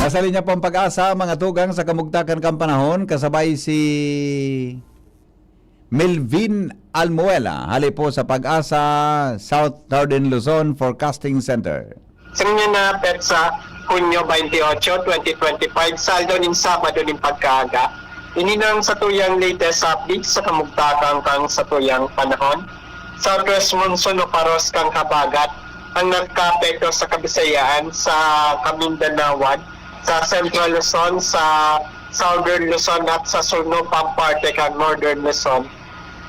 Nasa linya po ang Pag-asa, mga tugang, sa kamugtakan kan panahon, kasabay si Melvin Almuela, hali po sa Pag-asa South Northern Luzon Forecasting Center. Sa ngayon na petsa, Hunyo twenty-eight, twenty twenty-five, saldo nin Sabado nin pagkaaga. Ini na ang satuyang latest update sa kamugtakan kan satuyang panahon. Southwest monsoon o paros kan habagat ang nagkaapekto sa Kabisayaan, sa Kamindanawan, sa Central Luzon, sa Southern Luzon at sa sulnopang parte kan Northern Luzon.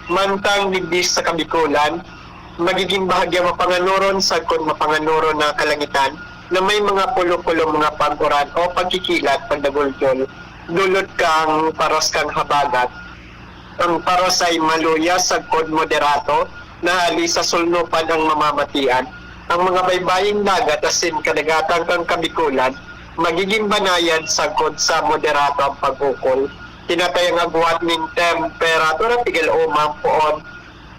Mantang digdi sa Kabikulan, magiging bahagya mapanganoron sagkod mapanganoron na kalangitan na may mga pulo-pulo mga pag-uran o pagkikilat, pagdaguldol, dulot kan paros kan habagat. Ang paros ay maluya sagkod moderato na hali sa sulnopan ang mamamatian. Ang mga baybaying dagat asin kadagatan kan Kabikulan magiging banayad sagkod sa moderato ang pag-ukol. Tinatayang agwat nin temperatura, pigil umang poon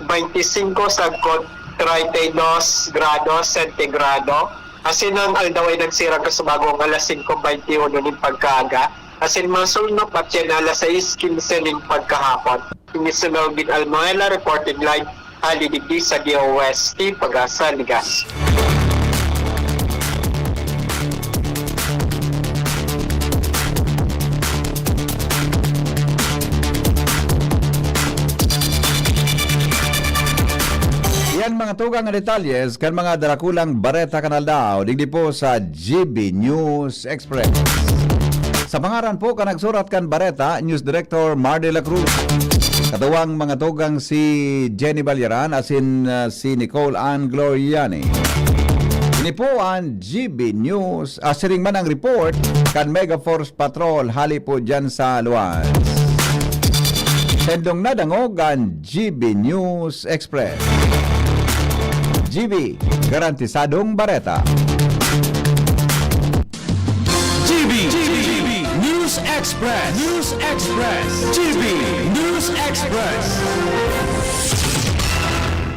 twenty-cinco sagkod treinta y dos grados sentigrado. Asin ang aldaw ay nagsirang kasubagong alas singko beinti uno nin pagkaaga. Asin masulnop at yan alas sais kinse nin pagkahapon. Ini si Melvin Almoela reporting live hali digdi sa D O S T Pag-asa, Legazpi. Yan mga tugang na detalye kan mga darakulang bareta kan aldaw, digdi po sa G B News Express. Sa pangaran po kan nagsurat kan bareta, News Director Mar de la Cruz. Katuwang mga tugang si Jenny Balyaran asin, ah, si Nicole Ann Gloriani. Ini po an G B News, ah, siring man ang report kan Mega Force Patrol hali po dyan sa Luas. Sendong nadangog an G B News Express. G B, garantisadong bareta. G B, G B News Express, News Express, G B News Express.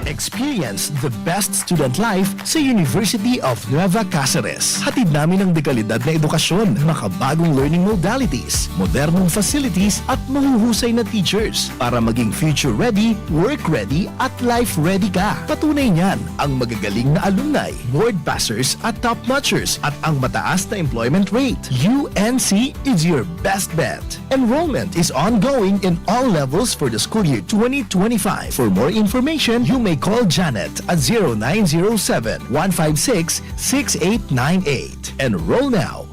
Experience the best student life sa University of Nueva Cáceres. Hatid namin ang dekalidad na edukasyon, makabagong learning modalities, modernong facilities, at mahuhusay na teachers para maging future ready, work ready, at life ready ka. Patunay niyan ang magagaling na alumni, board passers at top notchers, at ang mataas na employment rate. U N C is your best bet. Enrollment is ongoing in all levels for the school year twenty twenty-five. For more information, you may call Janet at zero nine zero seven, one five six, six eight nine eight. Enroll now.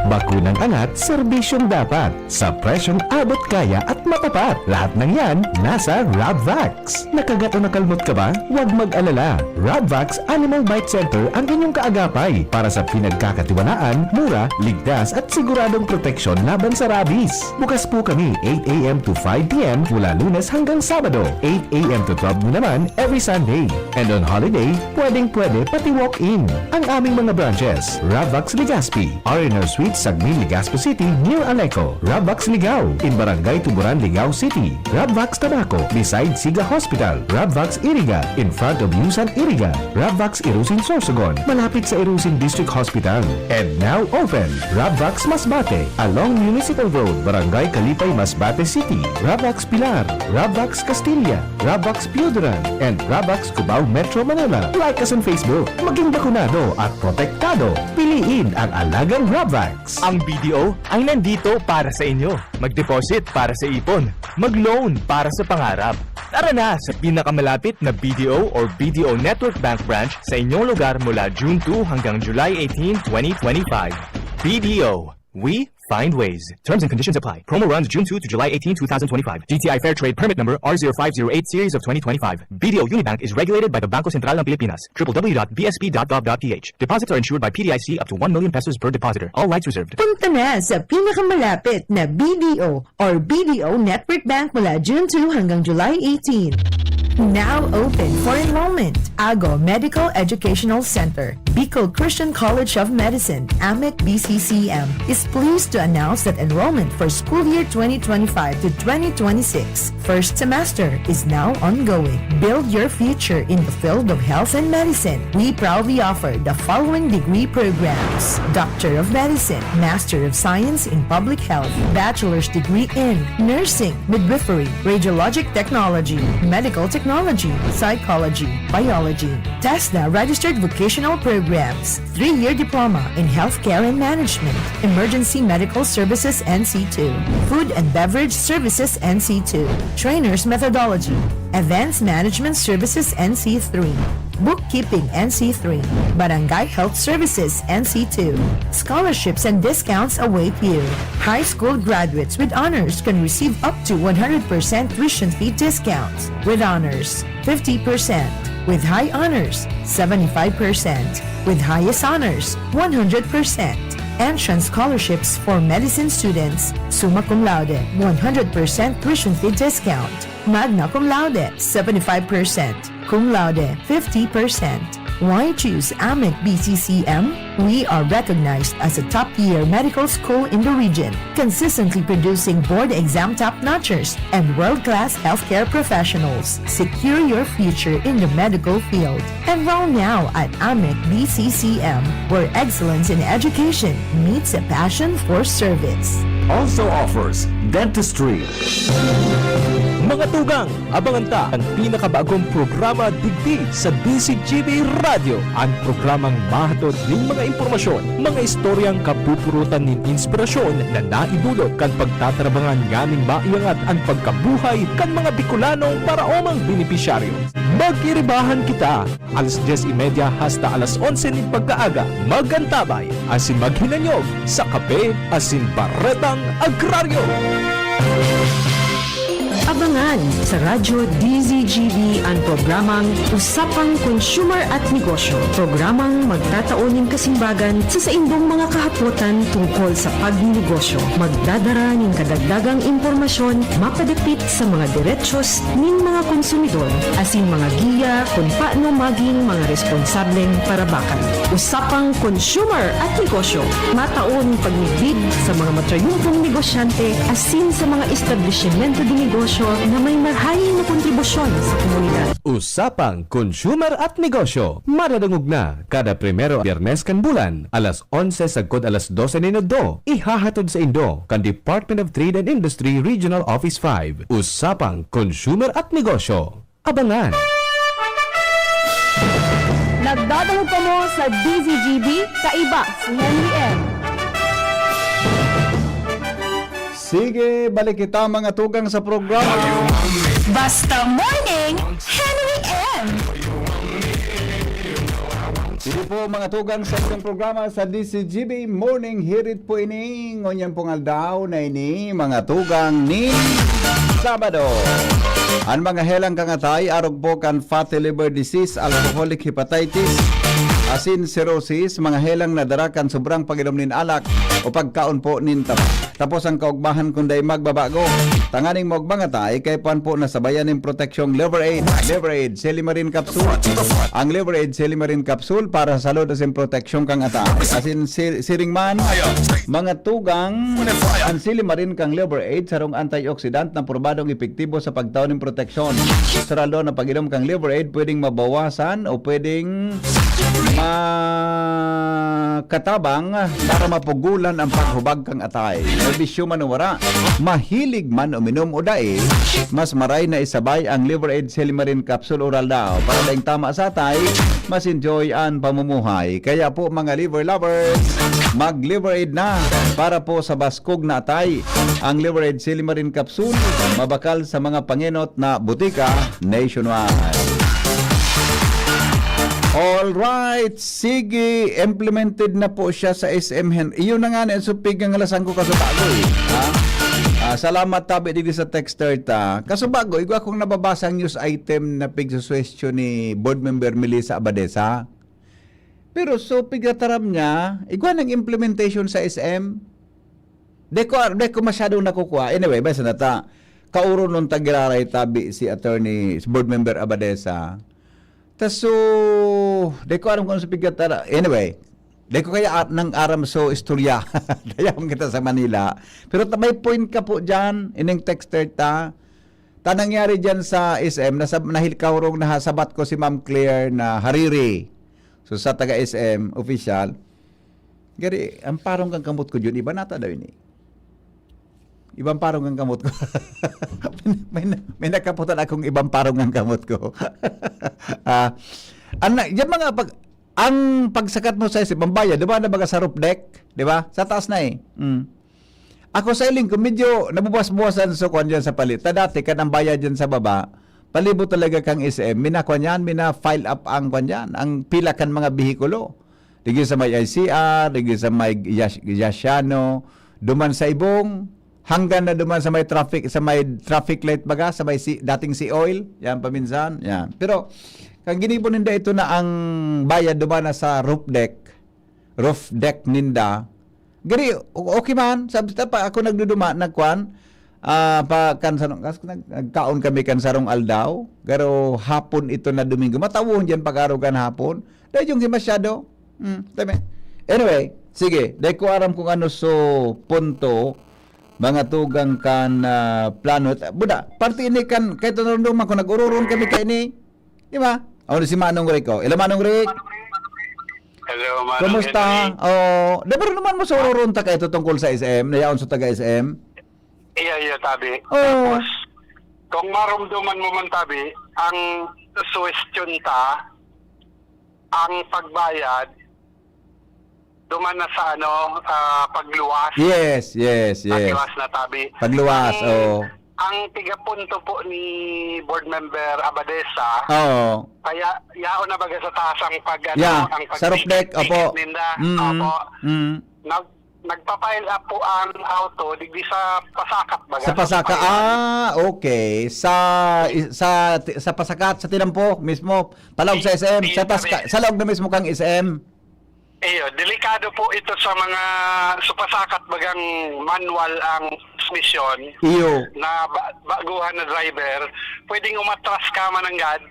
Bakunang angat, serbisyong dapat, sa presyong abot kaya at matapat. Lahat ng yan, nasa Rabvax. Nakagat o nakalmot ka ba? Huwag mag-alala. Rabvax Animal Bite Center ang inyong kaagapay para sa pinagkakatiwalaan, mura, ligtas at siguradong proteksyon laban sa rabies. Bukas po kami eight a m to five p m mula Lunes hanggang Sabado, eight a m to twelve noon naman every Sunday. And on holiday, pwedeng-pwede pati walk-in. Ang aming mga branches, Rabvax Legazpi, R and R Suite, Sagmin, Legazpi City, near Aleco. Rabvax Ligao, in Barangay Tuburan, Ligao City. Rabvax Tabaco, beside Siga Hospital. Rabvax Iriga, in front of Yusan Iriga. Rabvax Irusin Sorsogon, malapit sa Irusin District Hospital. And now open, Rabvax Masbate, along Municipal Road, Barangay Kalipay, Masbate City. Rabvax Pilar, Rabvax Castilla, Rabvax Pioduran, and Rabvax Cubao, Metro Manila. Like us on Facebook. Maging bakunado at protektado. Piliin ang alagang Rabvax. Ang B D O ay nandito para sa inyo. Mag-deposit para sa ipon. Mag-loan para sa pangarap. Tara na sa pinakamalapit na B D O or B D O Network Bank branch sa inyong lugar mula June two hanggang July eighteen, twenty twenty-five. B D O, we find ways. Terms and conditions apply. Promo runs June two to July eighteen, two thousand twenty-five. D T I Fair Trade Permit Number R zero five zero eight Series of twenty twenty-five. B D O Unibank is regulated by the Bangko Sentral ng Pilipinas. W W W dot B S P dot gov dot P H. Deposits are insured by P D I C up to one million pesos per depositor. All rights reserved. Punta na sa pinakamalapit na B D O or B D O Network Bank mula June two hanggang July eighteen. Now open for enrollment. Ago Medical Educational Center, Bicol Christian College of Medicine, AMEC B C C M, is pleased to announce that enrollment for school year twenty twenty-five to twenty twenty-six first semester is now ongoing. Build your future in the field of health and medicine. We proudly offer the following degree programs: Doctor of Medicine, Master of Science in Public Health, Bachelor's degree in Nursing, Midwifery, Radiologic Technology, Medical Technology, Psychology, Biology, TESDA registered vocational programs, three-year diploma in healthcare and management, emergency medical services N C two, food and beverage services N C two, trainers methodology, events management services N C three, bookkeeping N C three, barangay health services N C two. Scholarships and discounts await you. High school graduates with honors can receive up to one hundred percent tuition fee discounts with honors, fifty percent, with high honors, seventy-five percent, with highest honors, one hundred percent. Entrance scholarships for medicine students, summa cum laude, one hundred percent tuition fee discount, magna cum laude, seventy-five percent, cum laude, fifty percent. Why choose AMEC B C C M? We are recognized as a top-tier medical school in the region, consistently producing board exam top-notchers and world-class healthcare professionals. Secure your future in the medical field. Enroll now at AMEC B C C M, where excellence in education meets a passion for service. Also offers dentistry. Mga tugang, abangan ta an pinakabagong programa digdi sa D Z G B Radyo, an programang mahatod nin mga impormasyon, mga istoryang kapupurutan nin inspirasyon na naidulot kan pagtatrabangan nganing maiangat an pagkabuhay kan mga Bicolanong paraomang benepisyaryo. Mag-iribahan kita, alas dyes y media hasta alas onse nin pagkaaga. Mag-antabay asin maghinanyog sa Kape asin Baretang Agraryo. Abangan sa Radyo D Z G B an programang Usapang Consumer at Negosyo, programang magtatao nin kasimbagan sa saindong mga kahapotan tungkol sa pagnenegosyo. Magdadara nin kadagdagang impormasyon mapadapit sa mga derechos nin mga konsumidor asin mga giya kun paano magin mga responsableng parabakan. Usapang Consumer at Negosyo, matao nin pagmidbid sa mga matrayumpong negosyante asin sa mga establisimento de negosyo na may marahay na kontribusyon sa komunidad. Usapang Consumer at Negosyo, madadangog na kada primero Biyernes kan bulan, alas onse sagkod alas dose nin udto. Ihahatod saindo kan Department of Trade and Industry Regional Office five. Usapang Consumer at Negosyo. Abangan! Nagdadangog kamo sa D Z G B, kaiba si Henry M. Sige, balik kita, mga tugang, sa programa. Basta Morning, Henry M. Sige po, mga tugang, sa inyong programa sa D Z G B Morning Hirit po ini. Ngunyan pong aldaw na ini, mga tugang, ni Sabado. An mga helang kan atay, arog po kan fatty liver disease, alcoholic hepatitis, asin cirrhosis, mga helang na dara kan sobrang pag-inom nin alak o pagkaon po nin tabak. Tapos ang kaugmahan kun dai magbabago. Tanganing maugma an atay, kaipuhan po na sabayan nin proteksyong Liver Aid. Liver Aid, Silimarin Capsule. Ang Liver Aid, Silimarin Capsule para sa salud asin proteksyon kan atay. Asin si-, siring man, mga tugang, ang Silimarin kan Liver Aid, sarong antioxidant na probadong epektibo sa pagtao nin proteksyon. Sa raldo na pag-inom kan Liver Aid, pwedeng mabawasan o pwedeng ma- katabang para mapugulan ang paghubag kan atay. May bisyo man o wara, mahilig man uminom o dai, mas maray na isabay ang Liver Aid Silimarin Capsule Oral daw. Para daing tama sa atay, mas enjoy ang pamumuhay. Kaya po, mga liver lovers, mag-Liver Aid na para po sa baskog na atay. Ang Liver Aid Silimarin Capsule, mabakal sa mga pangenot na butika nationwide. Alright, sige, implemented na po siya sa S M Hen. Iyon na nga na supig ang lasan ko kasubago eh. Ha? Ah, salamat tabi digdi sa texter ta. Kasubago, igwa kong nababasang news item na pigsuswestyon ni Board Member Melissa Abadesa. Pero so pigataram niya, igwa ng implementation sa S M. Di ko, di ko masyadong nakukuha. Anyway, basta nata, kauro nung tagiraray tabi si attorney, si board member Abadesa. Ta so, di ko alam kung sa pigkatara. Anyway, di ko kaya at nang aram so istorya. Dayawan kita sa Manila. Pero ta- may point ka po dyan, ining texter ta. Ta nangyari dyan sa S M, nasa, nahil kahurong nahasabat ko si Ma'am Claire na Hariri. So sa taga S M, official. Gari, ang parong kang kamot ko dyan, iba nata daw ini. Ibang parong ang kamot ko. may, may, may nakaputan akong ibang parong ang kamot ko. Ah, ang na- yung mga pag ang pagsakat mo sa S M, ang bayad, di ba, na baga sa roof deck? Di ba? Sa taas na eh. Mm. Ako sa iling ko, medyo nabubuwas-buwasan sa kuwan dyan sa palit. Ta dati, kan ang bayad dyan sa baba, palibot talaga kang S M. Minakuan yan, mina-file up ang kuwan dyan, ang pila kan mga behikulo. Digi sa may I C R, digi sa may Yas- Yasiano, duman sa Ibong, hanggang na duman sa may traffic, sa may traffic light baga, sa may si, dating si oil, yan paminsan, yan. Pero, kang ginibo ninda ito na ang bayad duman na sa roof deck, roof deck ninda. Gari, o- okay man, sabi ta pa, ako nagduduma, nagkuan, ah, pa, kan sarong, kas- nag- nagkaon kami kan sarong aldaw, pero hapon ito na Domingo, matawon dyan pag-araw kan hapon, dahil yung masyado, hmm, tama. Anyway, sige, dahil ko aram kung ano so punto, mga tugang kan ah, plano. Buda, parte ini kan, kahit ano naman ko, nag-ururon kami kaini, di ba? Ano si Manong Rico? Ila Manong Rick? Hello, Manong Kumusta? Henry. Oh, di ba naman mo sa ururon ta kayo tungkol sa S M? Nayaon sa taga S M? Iya, iya, tabi. Oo. Tapos, kung marumduman mo man, tabi, ang suwestyon ta, ang pagbayad, duman na sa ano, ah, pagluwas. Yes, yes, yes. Pagluwas na, tabi. Pagluwas, ang, oo. Ang tigapunto po ni Board Member Abadesa, Oo. kaya yaon na baga sa taas ang pag, ano, Yeah, ang pag- sa roof deck, opo. Ninda. Mm, Opo. mm. Nag, nagpa-pile up po ang auto digdi sa Pasakat baga. Sa Pasaka, Pile up. Ah, okay. Sa sa sa Pasakat, sa Tinampo mismo, palaog sa S M, sa, tas, sa loob na mismo kang S M. Iyo, delikado po ito sa mga supasakat bagang manual ang transmisyon Iyo. Na ba, baguhan na driver, pwedeng umatras ka mananggad.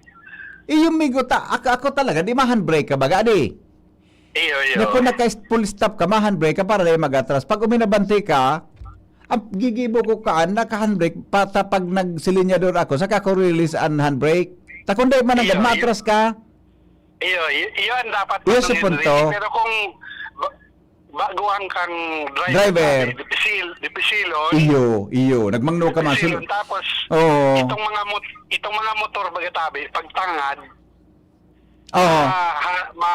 Iyo, migo ta, ako, ako talaga, di ma-handbrake ka baga, di? Iyo, iyo. Na kung naka-full stop ka, ma-handbrake ka para di mag-atras. Pag uminabante ka, ang gigibo ko kaan, naka-handbrake, pata pag nagsilinyador ako, saka ko release ang handbrake. Ta kung di mananggad, Iyo, iyo. maatras ka. Iyo, i- iyo ang dapat Iyo tanungin, si punto. Ricky. Pero kung ba, baguhan kang driver, Driver. Dipisil, dipisilon, Iyo, iyo. Nagmangno ka man. dipisilon, tapos Oo. itong mga mot, itong mga motor baga tabi, pagtangad, Oo. ah, ha, ma,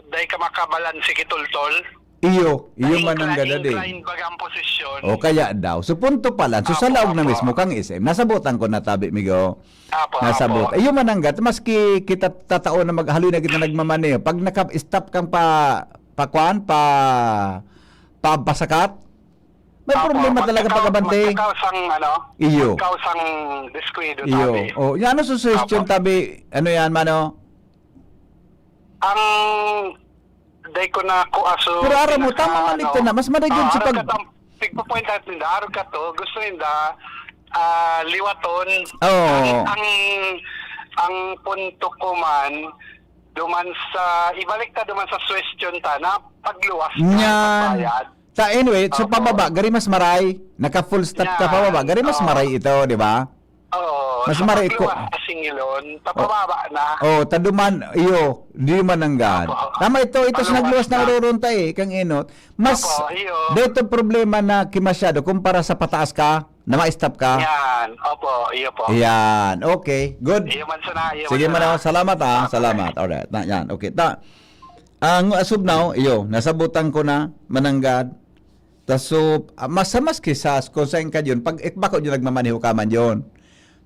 dahil ka makabalanse kitultol. Iyo, iyo man ang Incline- gadadi. Incline baga ang posisyon. O kaya daw. So punto pa lang. So sa Apo, laog na apo. mismo kang S M. Nasabotan ko na tabi, migo. Apo, Nasabot. apo. Iyo man ang gat. Maski kita tatao na maghaloy na kita nagmamaneho. Pag naka-stop kang pa, pa kwan, pa, pa pasakat, may Apo, problema talaga magkakaw- pag-abante. Magkakausang, ano, Iyo. magkausang diskwido, Iyo. tabi. O, yan ang suggestion, Apo. tabi. Ano yan, mano? Ang day ko na ko aso Pero aram mo, pinaka- tama man ano, ito na. Mas madagyan ah, sa arog pag- ka tam- tigpo-point out ninda, arog ka to, gusto ninda ah, liwaton. Oo. Ang, ang ang punto ko man duman sa ibalik ta duman sa suwestyon ta na pagluwas ka, Nyan. Pagbayad. Ta anyway, so Opo. pababa, gari mas maray. Naka full stop ka Yan. pababa, gari mas Oo. maray ito, di ba? Oo. Mas sa maray ko. Pagluwas sa singilon, papababa na. Oh, taduman, iyo, di mananggad. Opo. Tama ito, ito sa Paluwas nagluwas na na. Ururon ta eh, kang inot. Mas, Opo, iyo. Dito problema na kimasyado, kumpara sa pataas ka, na ma-stop ka. Yan, opo, iyo po. Yan, okay, good. Iyo man sana, iyo Sige man man sana. Ako, salamat ah, Opo. Salamat. Alright, na, yan, okay. Ta, ang as of now, iyo, nasabutan ko na, mananggad. Ta so, ah, mas, mas kisas kung saan ka yun, pag, eh, bako yun nagmamaneho ka man yun.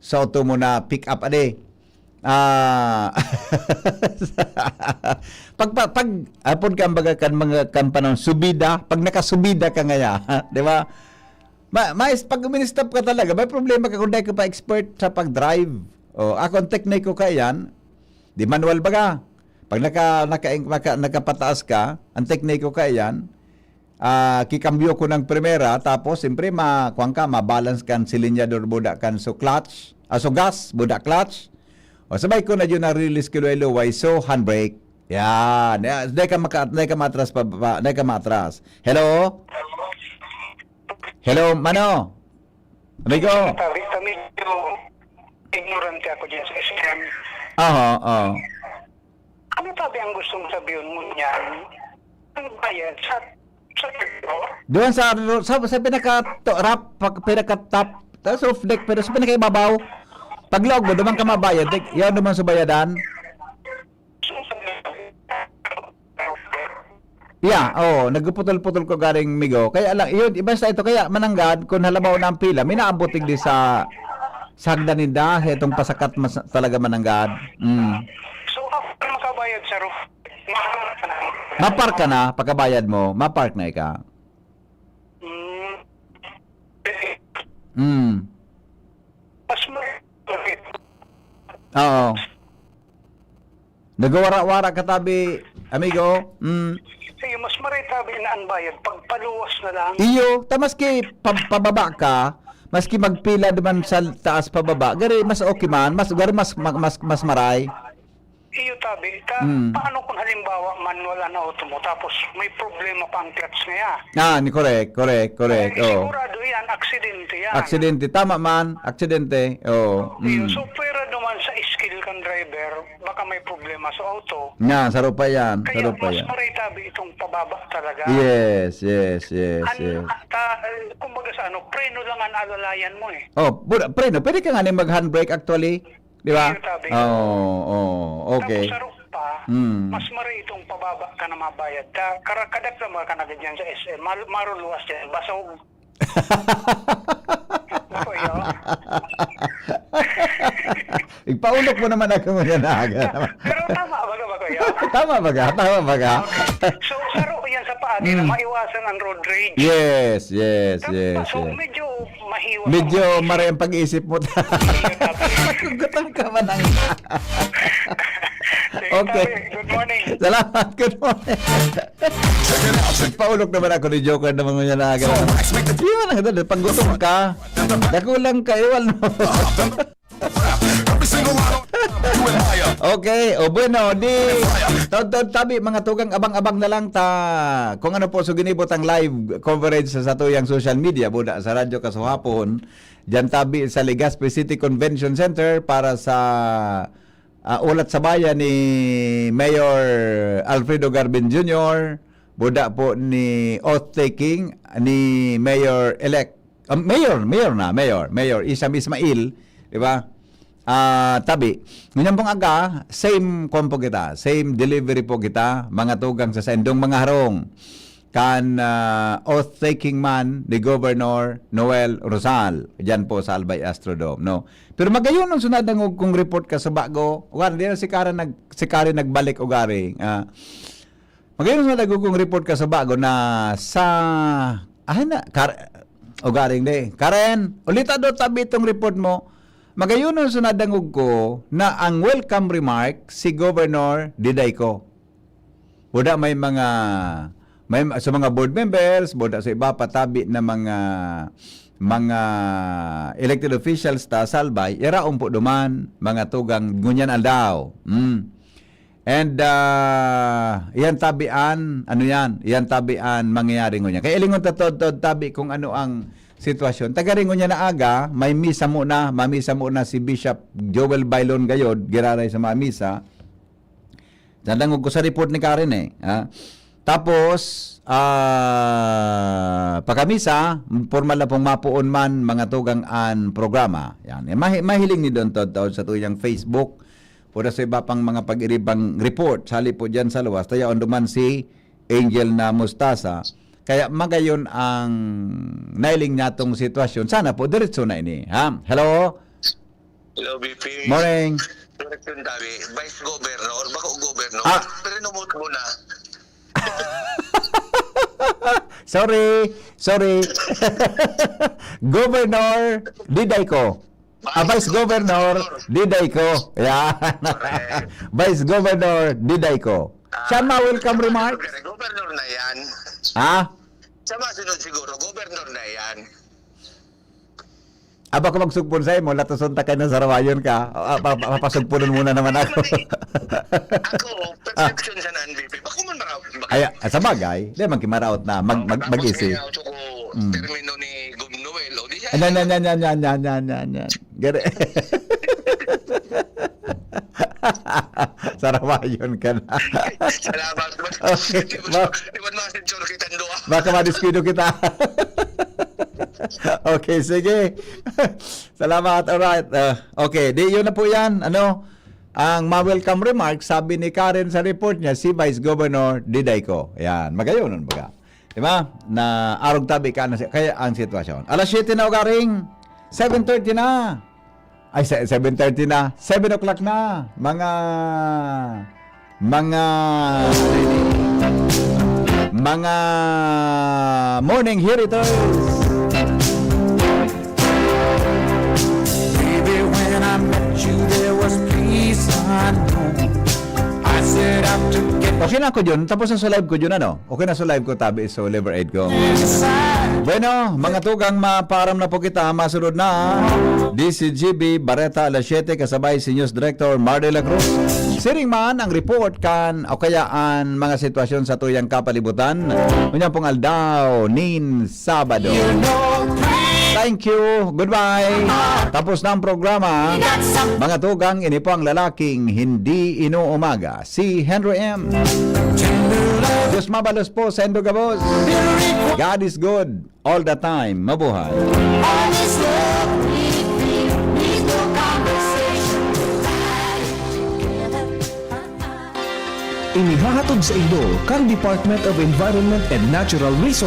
Sa auto mo na pick up, ade. Ah, pag, pag, pag, apod ka, ang baga kan mga kan panahon, subida, pag nakasubida ka ngaya, di ba? Ma, mais, pag uministop ka talaga, may problema ka kung dahil ka pa expert sa pag-drive. O, ako ang tekniko ka yan, di manual baga. Pag naka, naka, naka, nakapataas ka, ang tekniko ka yan, ah, kikambyo ko ng primera, tapos siyempre ma, kuwan ka, mabalance kan silinyador buda kan so clutch, ah, so gas, buda clutch. O sabay ko na yun na release kiluway-luway, so handbrake. Yan. Yan. Dahil ka, maka, dahil ka matras pa, pa, dahil ka matras. Hello? Hello, mano? Amigo? Tabi, tabi, ignorante ako dyan sa S M. Aha, oh. Ano tabi ang gustong sabihin mo niyan? Ang bayad sa, sa third floor? Doon sa, sa, sa pinaka to, rap, pag, pinaka top, sa roof deck, pero sa pinakaibabaw, paglaog mo, duman ka mabayad, dek, yan duman sa bayadan. So, sa Yeah, oh, nagputol-putol ko garing migo. Kaya lang, yun, iba sa ito. Kaya mananggad, kung halabaw na ang pila, may naabot digdi sa, sa hagdan ninda, sa itong pasakat mas, talaga mananggad. Mm. So, after makabayad sa roof, mahal ka na. Mapark ka na, pagkabayad mo, mapark na ika. Mm. Mm. Mas ma-, Oo. Nagwawara-wara ka tabi, amigo. Mm. Sige, mas maray tabi na ang bayad pag paluwas na lang. Iyo, ta maski pa-, pababa ka, maski magpila duman sa taas pababa, gari mas okay man, mas, gari mas, ma-, mas, mas maray. Iyo, tabi. Ta, Mm. Paano kung halimbawa manual ang auto mo, tapos may problema pa ang clutch niya? Ah, ni correct, correct, correct. Eh, Oh. Sigurado yan, aksidente yan. Aksidente, tama man, aksidente. Oh. Iyo, Mm. So, pwera duman sa skill kan driver, baka may problema sa auto. Nga, saro pa yan, Kaya saro pa mas yan. Maray tabi itong pababa talaga. Yes, yes, yes, An-, yes. Ta, eh, kumbaga sa ano, preno lang ang alalayan mo eh. Oh, bu-, preno, pwede ka nga ni mag-handbrake actually. Di ba? Iyo, tabi. Oo, oo, okay. Tapos sa roof pa, Mm. Mas maray itong pababa ka na mabayad. Ta, kara-, kadakla mo ka na ganyan sa S M, mar-, maruluwas yan, basog. Ako yun. Igpaunok mo naman ako ngayon na aga naman. Pero tama ba ka ba, kuya? Tama ba ka? Tama ba ka? Okay. So, saro yan sa paagi na Mm. maiwasan ang road rage. Yes, yes, Tama, yes, so yes. Medyo mahiwas Medyo ako. Maray ang pag-iisip mo. Magugutom ka ba ng Sige, Okay. Tabi, good morning. Salamat, good morning. Paulok naman ako ni Joker naman ngunyan na aga. Iwan ang ganda, pag gutom ka, dakulang ka, iwan mo. Every single one of you and I. Okay, o bueno, di, taod-taod tabi, mga tugang, abang-abang na lang ta kung ano po, so ginibot ang live coverage sa satuyang social media, buda sa Radyo Kasuhapon, diyan tabi sa Legazpi City Convention Center para sa, ah, Ulat sa Bayan ni Mayor Alfredo Garben Junior, buda po ni oath-taking ni Mayor-elect, ah, Mayor, Mayor na, Mayor, Mayor Isam Ismail, di ba? Ah, tabi, ngunyan pong aga, same kwan po kita, same delivery po kita, mga tugang sa saindong mga harong. Kan, ah, oath-taking man ni Governor Noel Rosal, diyan po sa Albay Astrodome, no? Pero magayon ang sunod ang kung report ka sa bago, ugaring, di na si Karen nag-, si Karen nagbalik ugaring, ah, Magayon sa nagugong report ka sa bago na sa, ah, na, Kar-, ugaring di. Karen, ulita do tabi itong report mo. Magayon sa nadangog ko na ang welcome remark si Governor Diday ko. Buda may mga, may, sa mga board members, buda sa iba patabi na mga, mga elected officials ta sa Albay, iraon po duman, mga tugang ngunyan aldaw. Mm. And, ah, iyan tabi an, ano yan? Iyan tabi an mangyayari ngunyan. Kaya ilingon ta tod-tod tabi kung ano ang sitwasyon. Taga ringon niya na aga, may misa muna, mamisa muna si Bishop Joel Bailon gayod, giraray sa mga misa. Nadangog ko sa report ni Karen eh. Ha? Tapos, ah, pagkamisa, pormal na pong mapoon man mga tugang an programa. Yan. Eh, mahi- mahiling ni Don Todd Todd sa tuyang Facebook. Pura sa iba pang mga pag-iribang report, sali po dyan sa luwas, tayaon duman si Angel na Mustasa. Kaya magayon ang nailing natong sitwasyon. Sana po, diretso na ini. Ha? Hello? Hello, B P. Morning. Direction tabi, Vice Governor, bako Governor. Ah. Pero numot mo na. Sorry. Sorry. Governor, diday ko. Ah, Vice Governor, diday ko. Yan. Correct. Vice Governor, diday ko. Siya ma-welcome remarks? Governor na yan. Ha? Sa masunod siguro, Governor na yan. Aba ko magsugpon sa imo, latoson ta kay nasarawayon ka. Ah, pa- pa- papasugponon muna naman ako. Ako, perception sa N B P. Bako man maraot. Bako. Ay, ah, sa bagay, di man kimaraot na mag, mag, mag-isip. Tapos kaya ako ko Mm. termino ni Gov Noel. O di siya. Yan, yan, yan, yan, yan, yan, yan, yan, yan. Gare. Sarawayon ka na. Salamat. Okay. Di ba, di ba, mga sensor kitang duha? Baka madiskuido kita. Okay, sige. Salamat. Alright. Ah, okay, di yun na po yan. Ano, ang ma-welcome remarks, sabi ni Karen sa report niya, si Vice Governor Diday ko. Yan, magayon nun baga. Di ba? Na arog tabi ka na si- kaya ang sitwasyon. Alas siyete na ugaring, seven thirty na. Ay, se- seven thirty na. Seven o'clock na. Mga, mga, mga morning heriters. Baby, when I met you, there was peace unknown. I set out to get Okay na ako, John. Tapos na sa live ko, John, ano? Okay na sa live ko, tabi, so liver aid ko. Bueno, mga tugang, maparam na po kita. Masunod na D C G B Bareta alas siyete, kasabay si News Director Mar de la Cruz. Siring man ang report kan o kaya an mga sitwasyon sa tuyang kapalibutan. Unya pong aldaw nin Sabado. Thank you. Goodbye. Tapos na ang programa. Mga tugang, ini po ang lalaking hindi inuumaga, si Henry M. Diyos mabalos po sa indo gabos. God is good all the time. Mabuhay. Inihahatod sa indo kan Department of Environment and Natural Resources.